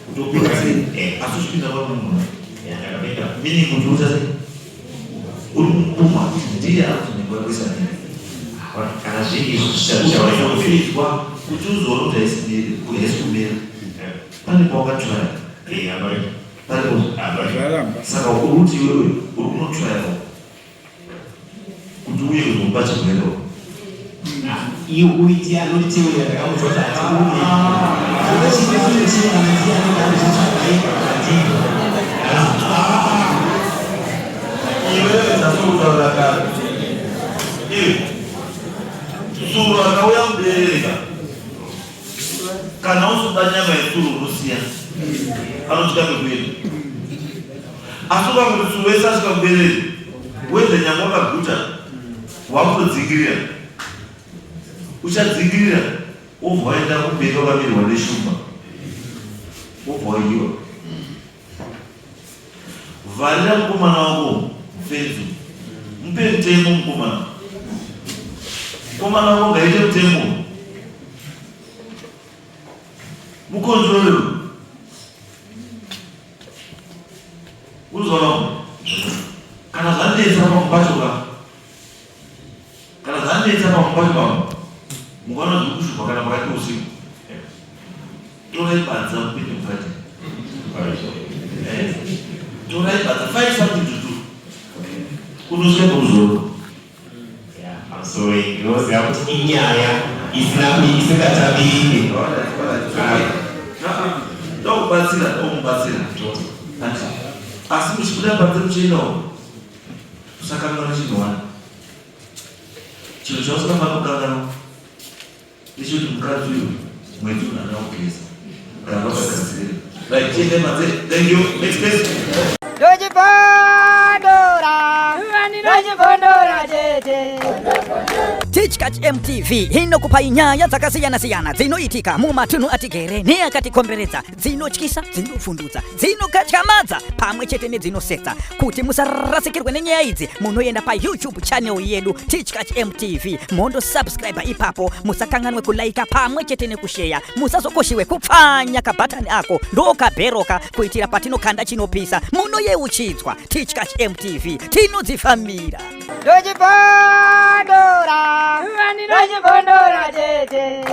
Speaker 3: kuti upinda sei asi uchipinda pamwe munhu meaning kuti uita sei uri kumupuma kuti ndiye ari kuti nhengo yako isamire
Speaker 2: Kana zviri izvo zvichaoneka.
Speaker 3: Kuti uzoona kuti haisi kumira pane pawakatraya paripo. Saka uri kuti iwewe uri kunotrayawo kuti uye kuzomupa chirwere.
Speaker 2: Iye uiti anonditeurira ndakamuudza kuti hatibude. Ndiye anenge achitsvaga ega kwandiri.
Speaker 3: Iwewe dzasokutaura kare. Iwe tsuro akauya mubereka, kana usoda nyama yetsuro unosiya anotya kwekuenda, asi ukanguti tsuro wese asvika muberere wedze nyama wakaguta, wakutodzingirira, uchadzingirira wobva waenda kumberi wakamirwa neshumba, wobva waiwa. Vharira mukomana wako mufenzi, mupe mutemo mukomana. Mukomana wako ngaite mutemo, mukontrole. Unozoona kana zvanetsa pamwe pacho ka, kana zvanetsa pamwe pacho pamwe mukaona zviri kushupa kana pakati peusiku, torai badza mupinde mukati. Torai badza, find something to do unosvika pauzoro.
Speaker 2: I'm sorry, ndinoziva kuti inyaya isina isingatambirike.
Speaker 3: Ndokubatsira, ndomubatsira, asi muchibuda panze muchiendawo, usakanganwa chinhu wani. Chinhu chausingafanira kukanganwa ndechekuti mukadzi uyu mwedzi uno haana kugeza, gara wakagadzirira. Right, tiende panze. Thank you. Next case.
Speaker 9: Ndochibondora, ndochibondora chete.
Speaker 10: Tichkach MTV inokupai nyaya dzakasiyana-siyana dzinoitika mumatunhu atigere neakatikomberedza, dzinotyisa, dzinovhundutsa, dzinokatyamadza pamwe chete nedzinosetsa. Kuti musarasikirwe nenyaya idzi, munoenda paYouTube channel yedu Tichkach MTV, mondosubscribe ipapo. Musakanganwe kulaika pamwe chete nekusheya. Musazokoshiwe kupfanya kabhatani ako ndokabheroka, kuitira patinokanda chinopisa munoyeuchidzwa. Tichkach MTV, tinodzifambira.
Speaker 9: Ndochibondora, ndochibondora chete.